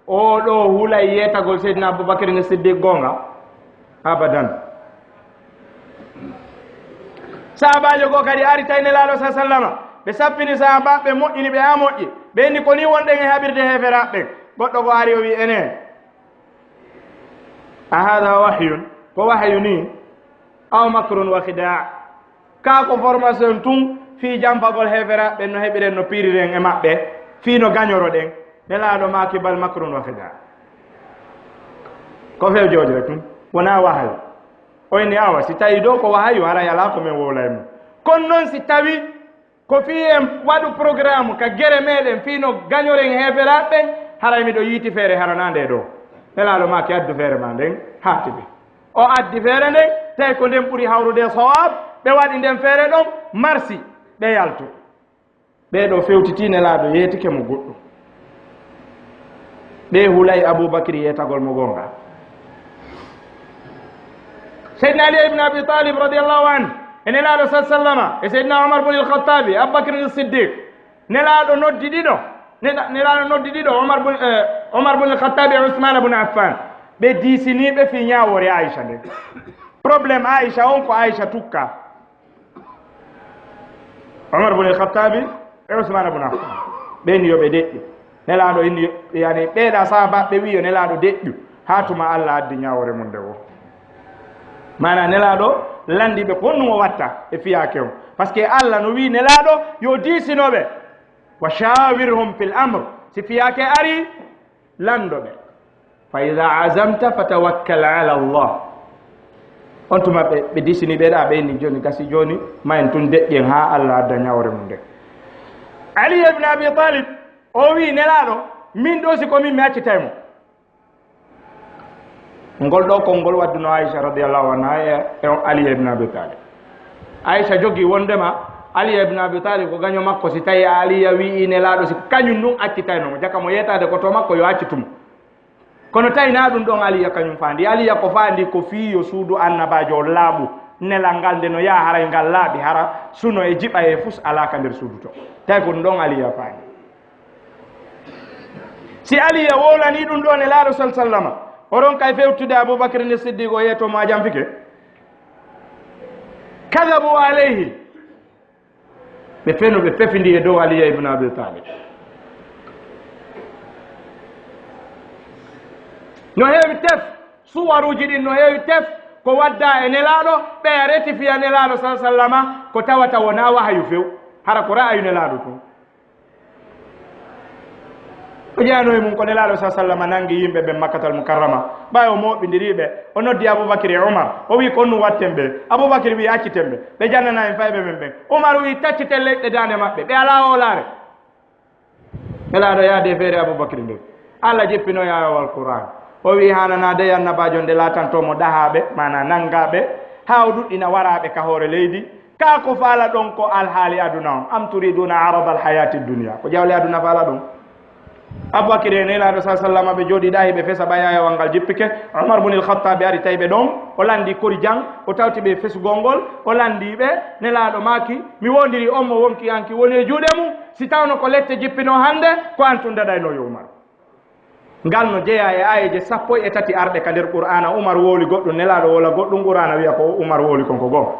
Oo ɗoo hulay yeetagol Seydina Abubakar ni Siddiq goonga? Abadan. Sahaabaajo goo kadi ari tawi Nelaaɗo sa sallama, ɓe sappini sahaabaaɓe, moƴƴini ɓe haa moƴƴi. Ɓe inni, "Ko nii wonɗen e haɓirde heeferaaɓe ɓen." Goɗɗo goo ari, o wi'i, "Enen, a haada wahyun? Ko wahayu nii? Aw makrun wa khidaa?" Kaa ko formation tun fii janfagol heeferaaɓe ɓen, no heɓiren, no piriren e maɓɓe, fii no gañoroɗen. Nelaaɗo maaki, "Bal makrun wa khidaa." Ko fewjoojo e tun, wonaa wahayu. O inni, "Awa, si tawi ɗoo ko wahayu, haray alaa ko men wowlay mo. Kono non si tawi ko fii en waɗu programme ka gere meɗen fii no gañoren heeferaaɓe ɓen, haray miɗo yiiti feere haranaa nde ɗoo." Nelaaɗo maaki, "Addu feere maa nden, haati ɓe." O addi feere nden, tawi ko nden ɓuri hawrude e sawaab, ɓe waɗi nden feere ɗon, marsi, ɓe yaltu. Ɓee ɗoo fewtitii Nelaaɗo, yeetike mo goɗɗum. Ɓee hulay Abubakri yeetagol mo goonga. Seydina Ali ibn Abi Talib radiyallahu anhu, e Nelaaɗo sa sallama, e Seydina Omar bun al-Khattabi, Abubakri Siddiq, Nelaaɗo noddi ɗiɗo, Nela-, Nelaaɗo noddi ɗiɗo, Omar bun, eh, Omar bun al-Khattabi e Usmana bun Affan. Ɓe diisiniiɓe fii ñaawoore Aisha nden. Problème Aisha on ko Aisha tukka. Omar bun al-Khattabi e Usmana bun Affan. Ɓe inni yo ɓe deƴƴu. Nelaaɗo inni, yani, ɓee ɗaa sahaabaaɓe ɓe wi'i yo Nelaaɗo deƴƴu. Haa tuma Allah addi ñaawoore mun nde woo. Maanaa Nelaaɗo lanndii ɓe ko honɗum o watta e fiyaake on. Parce que Allah no wi'i Nelaaɗo yo diisino ɓe. "Wa shawirhum fil amr." Si fiyaake ari, lanndo ɓe. "Fa idha azamta fatawakkal ala Allah." On tuma ɓe, ɓe diisini ɓee ɗaa, ɓe inni jooni gasi, jooni ma en tun deƴƴen haa Allah adda ñaawoore mun nden. Ali ibn Abi Talib, o wi'i Nelaaɗo, "Min ɗoo, si ko min, mi accitay mo." Ngol ɗoo konngol waddunoo Aisha radiyallahu anha e, e Ali ibn Abi Talib. Aisha jogii wonndema Ali ibn Abi Talib ko gaño makko, si tawi Aliya wi'i Nelaaɗo si kañum ɗum accitayno mo, jaka mo yeetaade ko to makko, yo accitu mo. Kono tawi naa ɗum ɗon Aliya kañum faandi. Aliya ko faandi ko fii yo suudu Annabaajo on laaɓu. Nelal ngal nde no yaha haray ngal laaɓi, hara suno e jiɓa e fus alaa ka nder suudu to. Tawi ko ɗum ɗon Aliya faandi. Si Aliya wowlanii ɗum ɗoo Nelaaɗo sal sallama, o ronkay fewtude Abubakar ni Siddiq, o yeeto mo a janfike. Kadabu alayhi. Ɓe feno, ɓe fefindi e dow Aliya ibn Abi Talib. No heewi tef, suwaruuji ɗin no heewi tef, ko wadda e Nelaaɗo, ɓeya retifiya Nelaaɗo sallallaahu alayhi wa sallama, ko tawata wonaa wahayu few, hara ko ra'ayu Nelaaɗo tun. O jeyano e mum ko Nelaaɗo sallallaahu alayhi wa sallama nangi yimɓe ɓen Makkatal Mukarrama, ɓay o mooɓindiri ɓe, o noddi Abubakri e Umar, o wi'i, "Ko honɗun watten ɓe?" Abubakri wi'i, "Acciten ɓe, ɓe janana en fayɓe men ɓen." Umar wi'i, "Tacciten leyɗe daande maɓɓe, ɓe alaa hoolaare." Nelaaɗo yaadi e feere Abubakri nden. Alla jippino e aayawal Qur'aan. O wi'i, "Haananaa dey Annabaajo nde laatanto mo dahaaɓe, maanaa nangaaɓe, haa o ɗuɗɗina waraaɓe ka hoore leydi. Kaa ko faalaɗon ko alhaali aduna on? Am turiduuna aradal hayaati dunya?" Ko jawle aduna faalaɗon? Abubakri e Nelaaɗo sallallaahu alayhi wa sallama ɓe jooɗii ɗaa, hiɓe fesa ɓay aayawal ngal jippike. Umar bunil Khattaabi ari tawi ɓe ɗon. O lanndii kori jang, o tawti ɓe e fesugol ngol. O lanndii ɓe, Nelaaɗo maaki, "Mi woondirii on mo wonki hanki woni e juuɗe mum. Si tawno ko lette jippinoo hannde, ko an tun daɗaynoo yo Umar." Ngal no jeyaa e aayeeje sappo e tati arɗe ka nder Qur'aana. Umar wowli goɗɗun, Nelaaɗo wowla goɗɗun, Qur'aana wi'a ko Umar wowli kon ko goonga.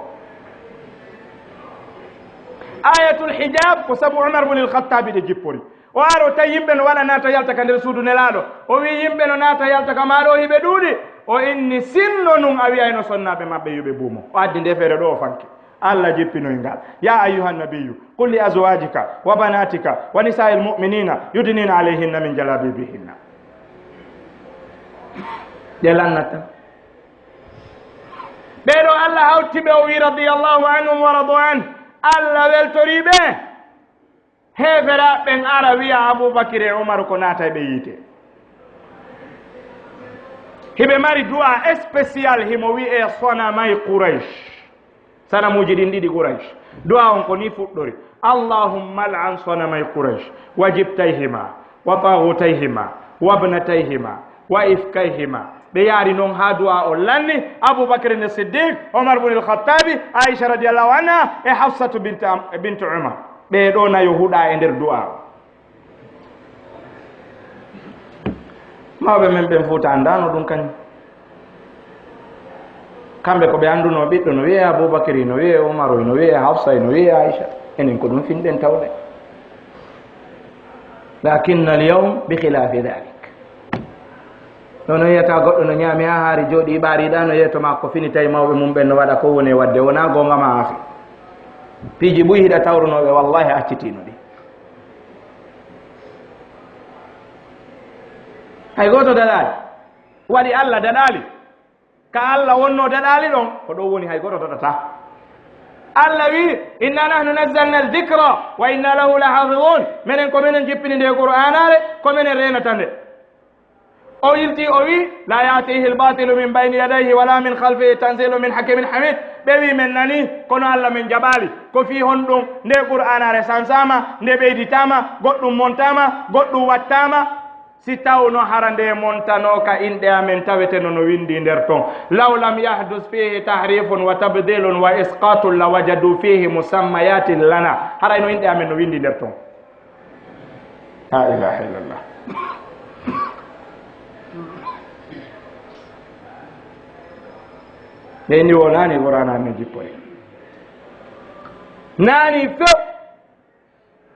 Aayatul hijaab ko sabu Umar bunil Khattaabi ɗe jippori. O ari o tawi yimɓe no waɗa naata yalta ka nder suudu Nelaaɗo. O wi'i, "Yimɓe no naata yalta ka maa ɗoo, hiɓe ɗuuɗi." O inni, "Sinno nun a wi'ayno sonnaaɓe maɓɓe yo ɓe buumo." O addi nde feere ɗoo, o fanki. Alla jippinoy ngal. "يا أيها النبي قل لأزواجك وبناتك ونساء المؤمنين يدنين عليهن من جلابيبهن." Ɗe lannata. Ɓee ɗoo Alla hawti ɓe, o wi'i, "رضي الله عنهم ورضوا عنه." Alla weltori ɓe. Heeferaaɓe ɓen ara wi'a Abubakar e Umar ko naatay ɓe yiite. Hiɓe mari du'a spécial, himo wi'ee sonamay Quraysh. Sanamuuji ɗin ɗiɗi Quraysh. Du'a on ko nii fuɗɗori: "اللهم العن صنمي قريش وجبتيهما وطاغوتيهما وابنتيهما وإفكيهما." Ɓe yaari non haa du'a on lanni. Abubakar ne Siddiq, Umar bin al-Khattabi, Aisha radiyallahu anha, e Hafsatu bint Am-, bint Umar. Ɓee ɗoo nayo huɗaa e nder du'a on. Mawɓe men ɓen Fuuta anndaano ɗum kañum. Kamɓe ko ɓe anndunoo ɓiɗɗo no wi'ee Abubakari, no wi'ee Umaru, no wi'ee Hafsa, no wi'ee Aisha. Enen ko ɗum finɗen tawɗen. Lakinna al-yawm bi khilafi dhalik. Nono yiyata goɗɗo no ñaami haa haari, jooɗii ɓaariɗaa, no yeeto maa ko fini, tawi mawɓe mum ɓen no waɗa ko woni e waɗde, wonaa goonga maa, akhi. Piiji buy hiɗa tawrunoo ɓe, wallahi accitiino ɗi. Hay gooto daɗaali. Waɗi Alla daɗaali. Ka Alla wonnoo daɗaali ɗon, ko ɗon woni hay gooto daɗataa. Alla wi'i, "Inna nahnu nazzalna al-dhikra wa inna lahu lahafidhun." Menen ko menen jippini nde Qur'aanaare, ko menen reenata nde. O yilti, o wi'i, "La ya'tihi al-batilu min bayni yadayhi wala min khalfihi, tanzilu min hakimin hamid." Ɓe wi'i, "Men nanii, kono Alla men jaɓaali." Ko fii honɗum? Nde Qur'aanaare sansaama, nde ɓeyditaama, goɗɗum montaama, goɗɗum wattaama. Si tawno hara nde montanoo ka inɗe amen, taweteno no winndi nder ton. "Law lam yahdus fihi tahrifun wa tabdilun wa isqatun lawajadu fihi musammayatin lana." Haray no inɗe amen no winndi nder ton. La ilaha illallah. Ɓe ni wonani Qur'aana men jippoy. Nani few.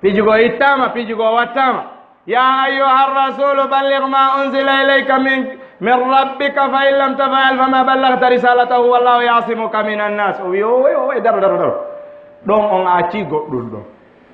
Piiji goo ittaama, piiji goo wattaama. "Ya ayyuha rasulu balligh ma unzila ilayka min, min rabbika fa in lam taf'al fama ballaghta risalatahu wallahu ya'simuka minan nas." O wi, "O, o, o, daro, daro, daro." Ɗon on acci goɗɗum ɗon.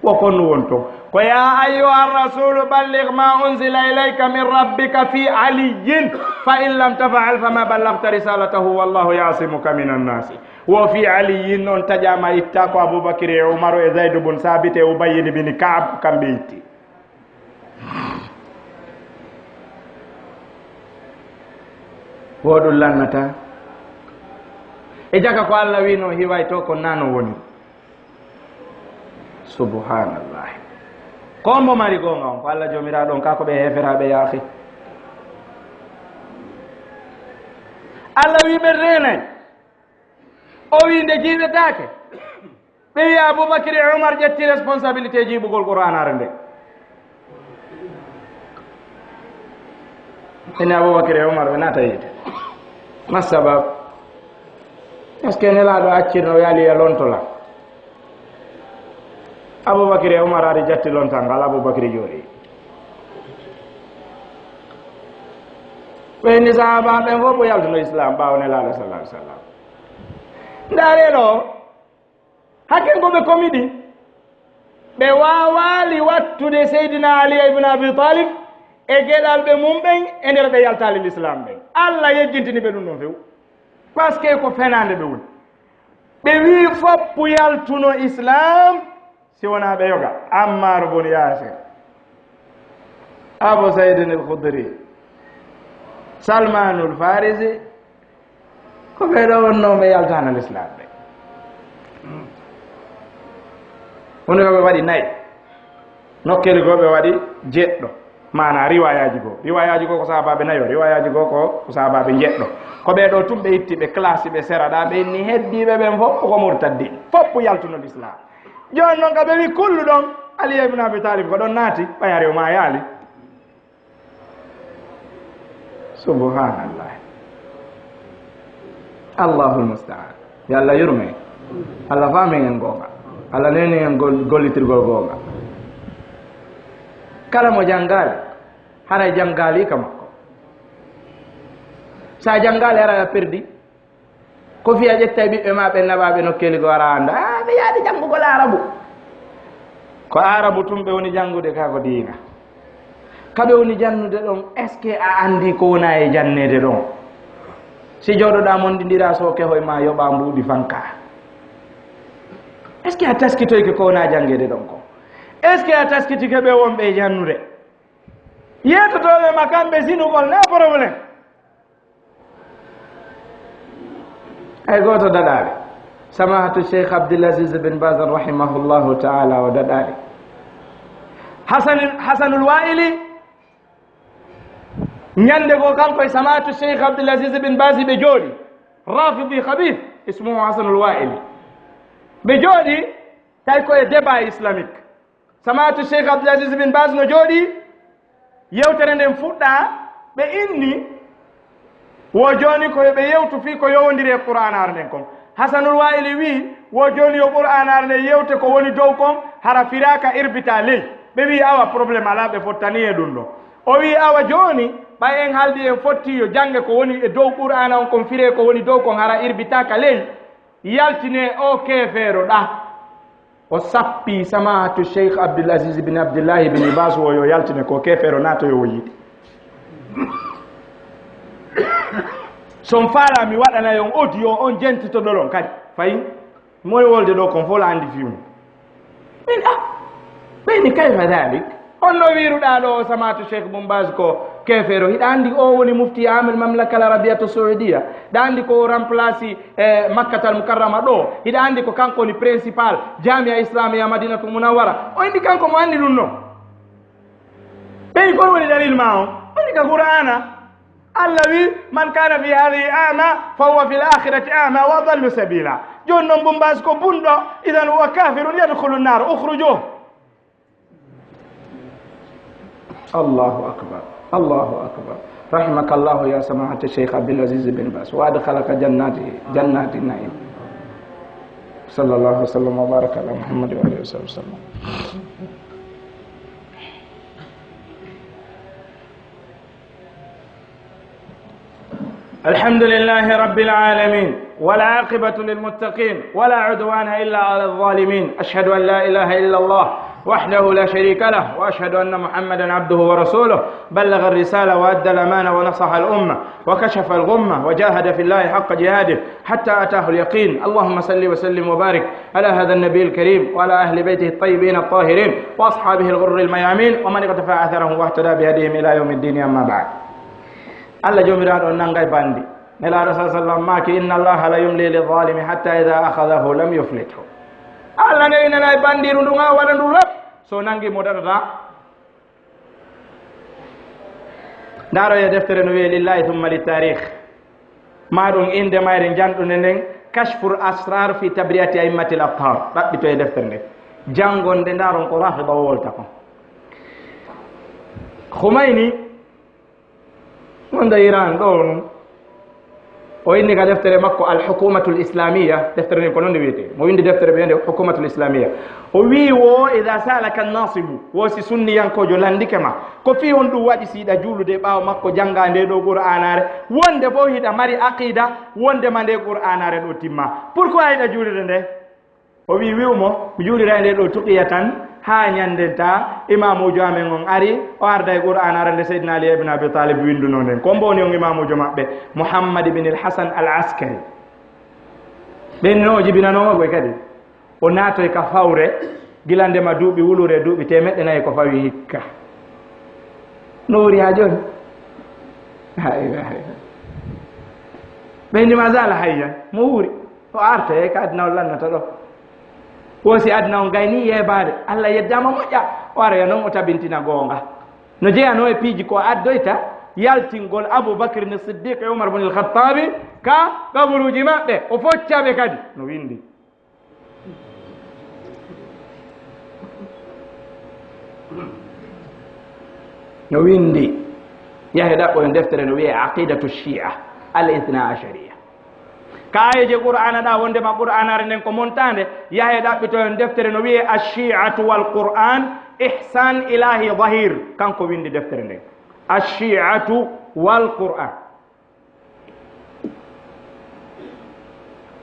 Wo konno won ton. Ko, "Ya ayyuha rasulu balligh ma unzila ilayka min rabbika fi aliyyin fa in lam taf'al fama ballaghta risalatahu wallahu ya'simuka minan nas." Wo fii Aliyyin on taƴaama, ittaa ko Abubakir e Umaru e Zaydu bun Saabit e Ubayyin bin Ka'ab, kamɓe itti. Wo ɗum lannata. E jaka ko Alla wi'no hiway to, ko nano woni. Subhanallah. Ko mbo mari goonga on, ko Alla Joomiraaɗo on, kaa ko ɓe heeferaaɓe yaafi. Alla wi'i ɓe reenay. O wi'i nde jiiɓetaake. Ɓe wi'a Abubakar e Umar ƴetti responsabilité jiiɓugol Qur'aanaare nde. Ene Abubakar e Umar ɓe naata yiite. Ma sabab? Est-ce que Nelaaɗo accirno wi Aliya lontola? Abubakar e Umar ari jatti lontal ngal, Abubakar jooɗi. Ɓe inni sahaaba ɓen fof ko yaltuno Islam ɓaawo Nelaaɗo sallallahu alaihi wasallam. Ndaaree ɗo, hakken ko ɓe komiɗi. Ɓe waawaali wattude Seydina Ali ibn Abi Talib e geɗalɓe mum ɓen e nder ɓe yaltaali Lislaam ɓen. Allah yejjintini ɓe ɗum ɗon few. Parce que ko fenaande ɓe woni. Ɓe wii foppu yaltuno Islam si wonaa ɓe yoga. Ammar bun Yasir, Abu Sayyidin al-Khudri, Salmanul Farisi, ko ɓee ɗoo wonnoo ɓe yaltaano Lislaam ɓe. Woni ko ɓe waɗi nayi. Nokkeeli goo ɓe waɗi jeɗɗo. Maanaa riwaayaaji goo. Riwaayaaji goo ko sahaabaaɓe nayo. Riwaayaaji goo ko, ko sahaabaaɓe jeɗɗo. Ko ɓee ɗoo tun ɓe itti ɓe classe ɓe sera ɗaa ɓe inni heddiiɓe ɓen fof ko murtaddi. Fof yaltuno Lislaam. Jooni non ka ɓe wi kullu ɗon, Ali ibn Abi Talib ko ɗon naati, ɓay hari o maayaali. Subhanallah. Allahul musta'an. Yo Allah yurme. Allah faamin en goonga. Allah neeni en gol-, gollitirgol goonga. Kala mo janngaali, haray janngaali ka makko. Sa janngaali, haray a perdi. Ko fii a ƴettay ɓiɓɓe maa ɓen naɓaaɓe nokkeeli goo, ara annda. Ah, ɓe yaadi janngugol Aarabu. Ko Aarabu tun ɓe woni janngude, kaa ko diina. Ka ɓe woni jannude ɗon, est-ce que a anndi ko wona e janneede ɗon? Si jooɗoɗaa monɗindiraa sookeho e maa yoɓaa mbuuɗi fanka. Est-ce que a taskitoyke ko wona janngeede ɗon ko? Est-ce que a taskitike ɓe wonɓe e jannude? Yettotooɓe ma kamɓe sinugol, na problème. Hay gooto daɗaali. Samahatu Cheikh Abdul Aziz bin Baz rahimahullahu ta'ala o daɗaali. Hasan, Hasanul Wa'ili, ñande goo kanko e Samahatu Cheikh Abdul Aziz bin Baz ɓe jooɗi. Rafidi khabith, ismuhu Hasanul Wa'ili. Ɓe jooɗi, tawi ko e débat islamique. Samahatu Cheikh Abdul Aziz bin Baz no jooɗi, yewtere nden fuɗɗaa, ɓe inni, wo jooni ko yo ɓe yewtu fii ko yowondiri e Qur'aanaare nden kon. Hasanul Wa'ili wi'i, wo jooni yo Qur'aanaare nden yewte ko woni dow kon, hara firaaka irbitaa ley. Ɓe wi'i, awa, problème alaa, ɓe fottanii e ɗum ɗon. O wi'i, awa jooni, ɓay en haaldi en fottii yo jannge ko woni e dow Qur'aana on kon, firee ko woni dow kon, hara irbitaaka ley, yaltinee oo keefeero ɗaa. O sappi Samahatu Cheikh Abdul Aziz bin Abdullahi bin Baz wo yo yaltine ko keefeero naatoyo o yiɗi. So on faalaa mi waɗanay on audio on jentitoɗon kadi. Fayi? Moy wolde ɗoo kon fof la anndi fii mum. Min, ah, ɓeyni kayfa dalik? On no wiiruɗaa ɗoo Samahatu Cheikh Bun Baz ko keefeero. Hiɗa anndi o woni mufti amel Mamlaka al Arabiyatu Saudiya. Hiɗa anndi ko o remplace, eh, Makkatal Mukarrama ɗoo. Hiɗa anndi ko kanko woni principal Jamia Islamia Madinatul Munawwara. O inni kanko mo anndi ɗum non. Ɓeyni kon woni dalil ma on? O inni ka Qur'aana. Allah wi, "Man kana fi hadhihi a'ma, fa huwa fil akhirati a'ma wa adallu sabila." Jooni non Bun Baz ko bunɗo, idan huwa kafirun yadkhulu an-nar, ukhrujuh. Allahu akbar. Allahu akbar. Rahimakallahu ya samahata Cheikh Abdul Aziz bin Baz. Wa adkhalaka jannati, jannati na'im. Sallallahu wa sallam wa baraka ala Muhammad wa alihi wa sahbihi wa sallam. الحمد لله رب العالمين، والعاقبة للمتقين، ولا عدوان إلا على الظالمين. أشهد أن لا إله إلا الله وحده لا شريك له، وأشهد أن محمدا عبده ورسوله، بلغ الرسالة وأدى الأمانة ونصح الأمة وكشف الغمة وجاهد في الله حق جهاده حتى أتاه اليقين. اللهم صل وسلم وبارك على هذا النبي الكريم وعلى أهل بيته الطيبين الطاهرين وأصحابه الغر الميامين ومن اقتفى أثرهم واهتدى بهديهم إلى يوم الدين، أما بعد. Allah Joomiraaɗo on nangay banndi. Nelaaɗo sallallahu alaihi wasallam maaki, "Inna Allaha la yumli lizalimi hatta idha akhadhahu lam yuflithu." Allah newinanay banndiiru ndun, haa waɗa ndu rap, so nangi mo daɗataa. Ndaaro e deftere no wi'e Lillahi thumma li tarikh. Maa ɗum innde mayre njanɗunde nden, Kashful Asrar fi Tabri'ati A'immatil Athar. Ɗaɓɓito e deftere nden. Janngon nde, ndaaron ko Rafida wolta kon. Khomeini, wonda Iran ɗo ɗum. O inni ka deftere makko Al Hukumatul Islamiyya, deftere nden ko non nde wiyetee. Mo windi deftere ɓe nde Hukumatul Islamiyya. O wii wo, "Idha sa'alaka an-nasibu", wo si sunniyankoojo landike ma, ko fii honɗum waɗi si hiɗa juulude ɓaawo makko jannga nde ɗo Qur'aanaare, wonde fof hiɗa mari aqida, wonde ma nde Qur'aanaare ɗo timma. Pourquoi hiɗa juulude nde? O wi, wi'u mo, mi juuliray nde ɗo tuqiya tan, haa ñande ta imaamuujo amen on ari, o arda e Qur'aanaare nde Seydina Ali ibn Abi Talib winduno nden. Ko mbo woni on imaamuujo maɓɓe? Muhammad ibn al-Hasan al-Askari. Ɓen no o jibinanoo mo koy kadi. O naatoy ka fawre, gila ndema duuɓi wulure, duuɓi teemeɗɗe nayi ko fawi hikka. No wuri haa jooni? La ilaha illallah. Ɓe inni ma zala hayyan, mo wuuri. O arta e ka aduna on lannata ɗo. Wo si aduna on gayni yeebaade, Allah yeddaama moƴƴa, o ara yo non o tabintina goonga. No jeyanoo e piiji ko addoyta yaltingol Abu Bakr ni Siddiq e Umar bin al-Khattabi ka kaburuuji maɓɓe, o focca ɓe kadi. No windi. No windi. Yahe ɗaɓɓo en deftere no wi'e Aqidatu Shia al Ithna Ashariya. Kaayeeje Qur'aana ɗa wondema Qur'aanaare nden ko montaande, yahe ɗaɓɓito en deftere no wi'e Ash-Shi'atu wal Qur'an, Ihsan Ilahi Zahir. Kanko windi deftere nden. Ash-Shi'atu wal Qur'an.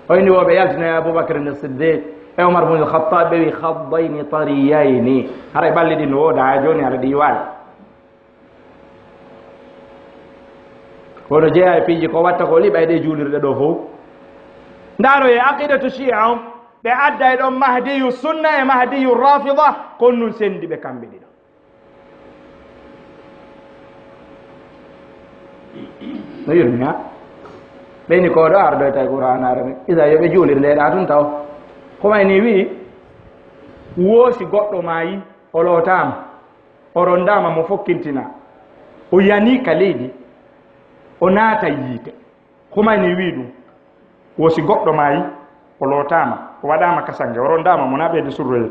O inni wo ɓe yaltinoy Abubakar ni Siddiq e Umar bin al-Khattab, ɓe wi khaddayni tariyayni. Haray ɓalli ɗin no wooda haa jooni, hara ɗi yiwaali. Kono jeyaa e piiji ko watta ko liɓa e ɗe juulirɗe ɗo fof. Ndaaro e aqidatu Shia on, ɓe adda e ɗon Mahdiyu Sunna e Mahdiyu Rafida, kon nun sendi ɓe kamɓe ɗiɗo. No yurmi ha? Ɓeyni ko ɗo ardoyta e Qur'aanaare men. Isa yo ɓe juulir nde ɗa tun taw. Khomeini wi'i, woosi goɗɗo maayi, o lootaama, o rondaama mo fokkintina, o yani ka leydi, o naata yiite. Khomeini wi'i ɗum, wo si goɗɗo maayi, o lootaama, o waɗaama kasange, o rondaama mo, na ɓeyde surroye.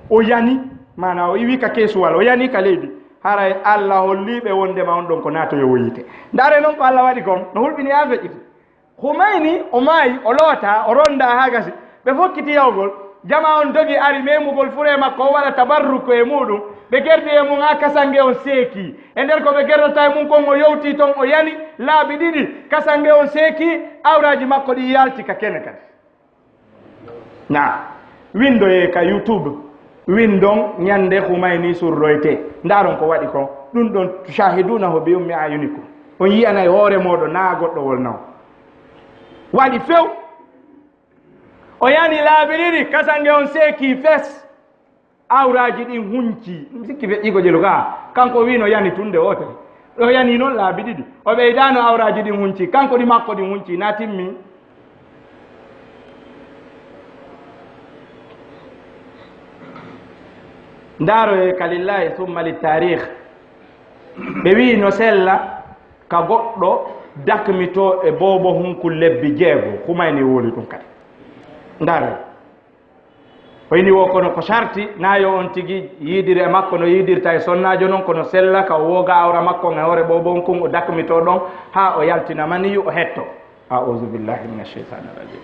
O yani, maana o iwi ka keesuwal, o yani ka leydi. Haray Allah holli ɓe wondema on ɗon ko naatoyoowo yiite. Ndaare non ko Allah waɗi kon, no hulɓini haa feƴƴiti. Khomeini, o maayi, o loota, o ronda haa gasi. Ɓe fokkiti yawgol. Jama on dogi ari memugol fure makko, o waɗa tabarruko e muɗum. Ɓe gerdi e mum haa kasange on seeki. E nder ko ɓe gerdata e mum kon, o yowti ton, o yani laabi ɗiɗi. Kasange on seeki, awraaji makko ɗi yalti ka kene kadi. Na windoye ka YouTube, windon ñande Khomeini surroyte. Ndaaron ko waɗi kon. Ɗum ɗon tushahidunahu bi ummi ayunikum. On yi'anay hoore mooɗon, na goɗɗo wolnaw. Waɗi few. O yani laabi ɗiɗi, kasange on seeki fes. Awraaji ɗin hunci. Mi sikki feƴƴiiko jelu ka. Kanko wiino yani tunde wootere. Ɗo yani non laabi ɗiɗi. O ɓeydaano awraaji ɗin hunci. Kanko ɗi makko ɗin hunci. Na timmi. Ndaaro e ka lillahi summa li taarikh. Ɓe wi'i no sella ka goɗɗo dakmitoo e boobo hunkun lebbi jeego. Khomeini woli ɗum kadi. Ndaaro. O ini wo kono ko sarti, na yo on tigi yiidiri e makko no yiidirta e sonnaajo non, kono sella ka o wooga awra makko on e hoore boobo on kun, o dakmitoo ɗon haa o yaltina maniyu, o hetto. A'udhu billahi minash shaitanir rajim.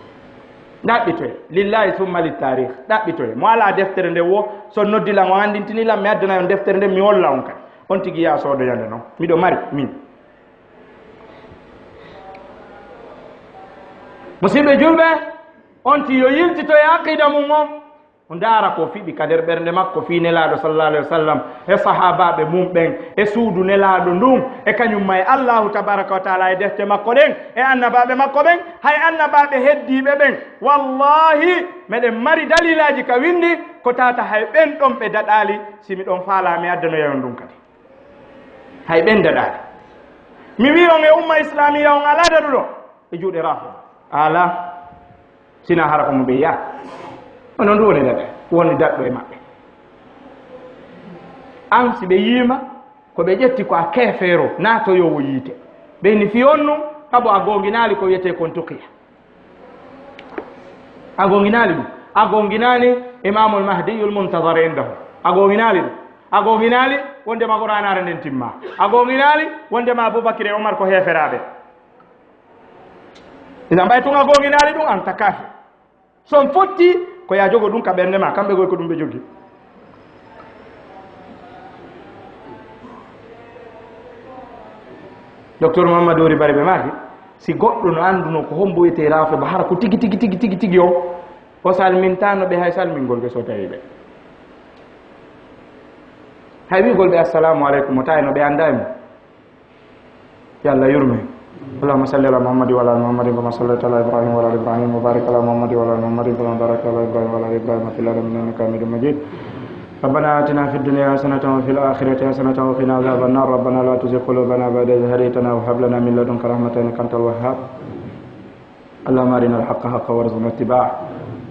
Ɗaɓɓitoye, lillahi summa lit taarikh, ɗaɓɓitoye. Mo alaa deftere nde wo, so noddi lan, o anndintini lan, mi addana on deftere nde, mi holla on kadi. On tigi yaa soodoya nde non. Miɗo mari, min. Musidɓe julɓe, on ti yo yiltito e aqida mum on. O ndaara ko fiɓi ka nder ɓernde makko fii Nelaaɗo sallallahu alaihi wasallam, e sahaabaaɓe mum ɓen, e suudu Nelaaɗo ndun, e kañum ma e Allahu tabaraka wa taala, e defte makko ɗen, e annabaaɓe makko ɓen, hay annabaaɓe heddiiɓe ɓen. Wallahi, meɗen mari dalilaaji ka windi ko tata hay ɓen ɗon ɓe daɗaali, si mi ɗon faalaa mi addanoya on ɗum kadi. Hay ɓen daɗaali. Mi wi'i on e umma islamiya on alaa daɗuɗo e juuɗe Rafida. Alaa. Sina hara ko mo ɓe yi'a. Onon ɗum woni daɗa, woni daɗɗo e maɓɓe. An si ɓe yiima, ko ɓe ƴetti ko a keefeero, naatoyoowo yiite. Ɓe ni fii on nun, kabo a goonginaali ko wiyetee kon tuqiya. A goonginaali ɗum. A goonginaali Imaamul Mahdiyul Muntazar indahu. A goonginaali ɗum. A goonginaali wondema Qur'aanaare nden timma. A goonginaali wondema Abubakar e Umar ko heeferaaɓe. Ina mbay tun a goonginaali ɗum, an takaaki. So on fotti, ko yaa jogo ɗum ka ɓernde ma, kamɓe goy ko ɗum ɓe jogi. Docteur Mamadou Ri Bari ɓe maaki, si goɗɗo no annduno ko hombo wiyetee raafe ba hara ko tigi, tigi, tigi, tigi, tigi on, o salmintaano ɓe hay salmingol ɓe so tawi ɓe. Hay wi'gol ɓe assalamu aleykum, o tawi no ɓe annda e mo. Yo Allah yurme. اللهم صل على محمد وعلى ال محمد كما صليت على ابراهيم وعلى ال ابراهيم وبارك على محمد وعلى ال محمد كما باركت على ابراهيم وعلى ال ابراهيم في العالمين انك حميد مجيد. ربنا آتنا في الدنيا حسنة وفي الآخرة حسنة وقنا عذاب النار. ربنا لا تزغ قلوبنا بعد إذ هديتنا وهب لنا من لدنك رحمة إنك أنت الوهاب. اللهم أرنا الحق حقا وارزقنا اتباعه.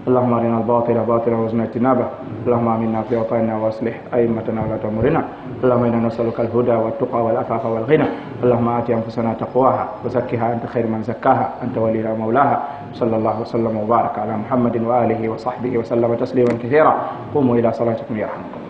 اللهم أرنا الباطل باطلا وارزقنا اجتنابه. اللهم آمنا في أوطاننا وأصلح أئمتنا وولاة أمورنا. اللهم إنا نسألك الهدى والتقى والعفاف والغنى. اللهم آت أنفسنا تقواها وزكها أنت خير من زكاها أنت وليها ومولاها. صلى الله وسلم وبارك على محمد وآله وصحبه وسلم تسليما كثيرا. قوموا إلى صلاتكم يرحمكم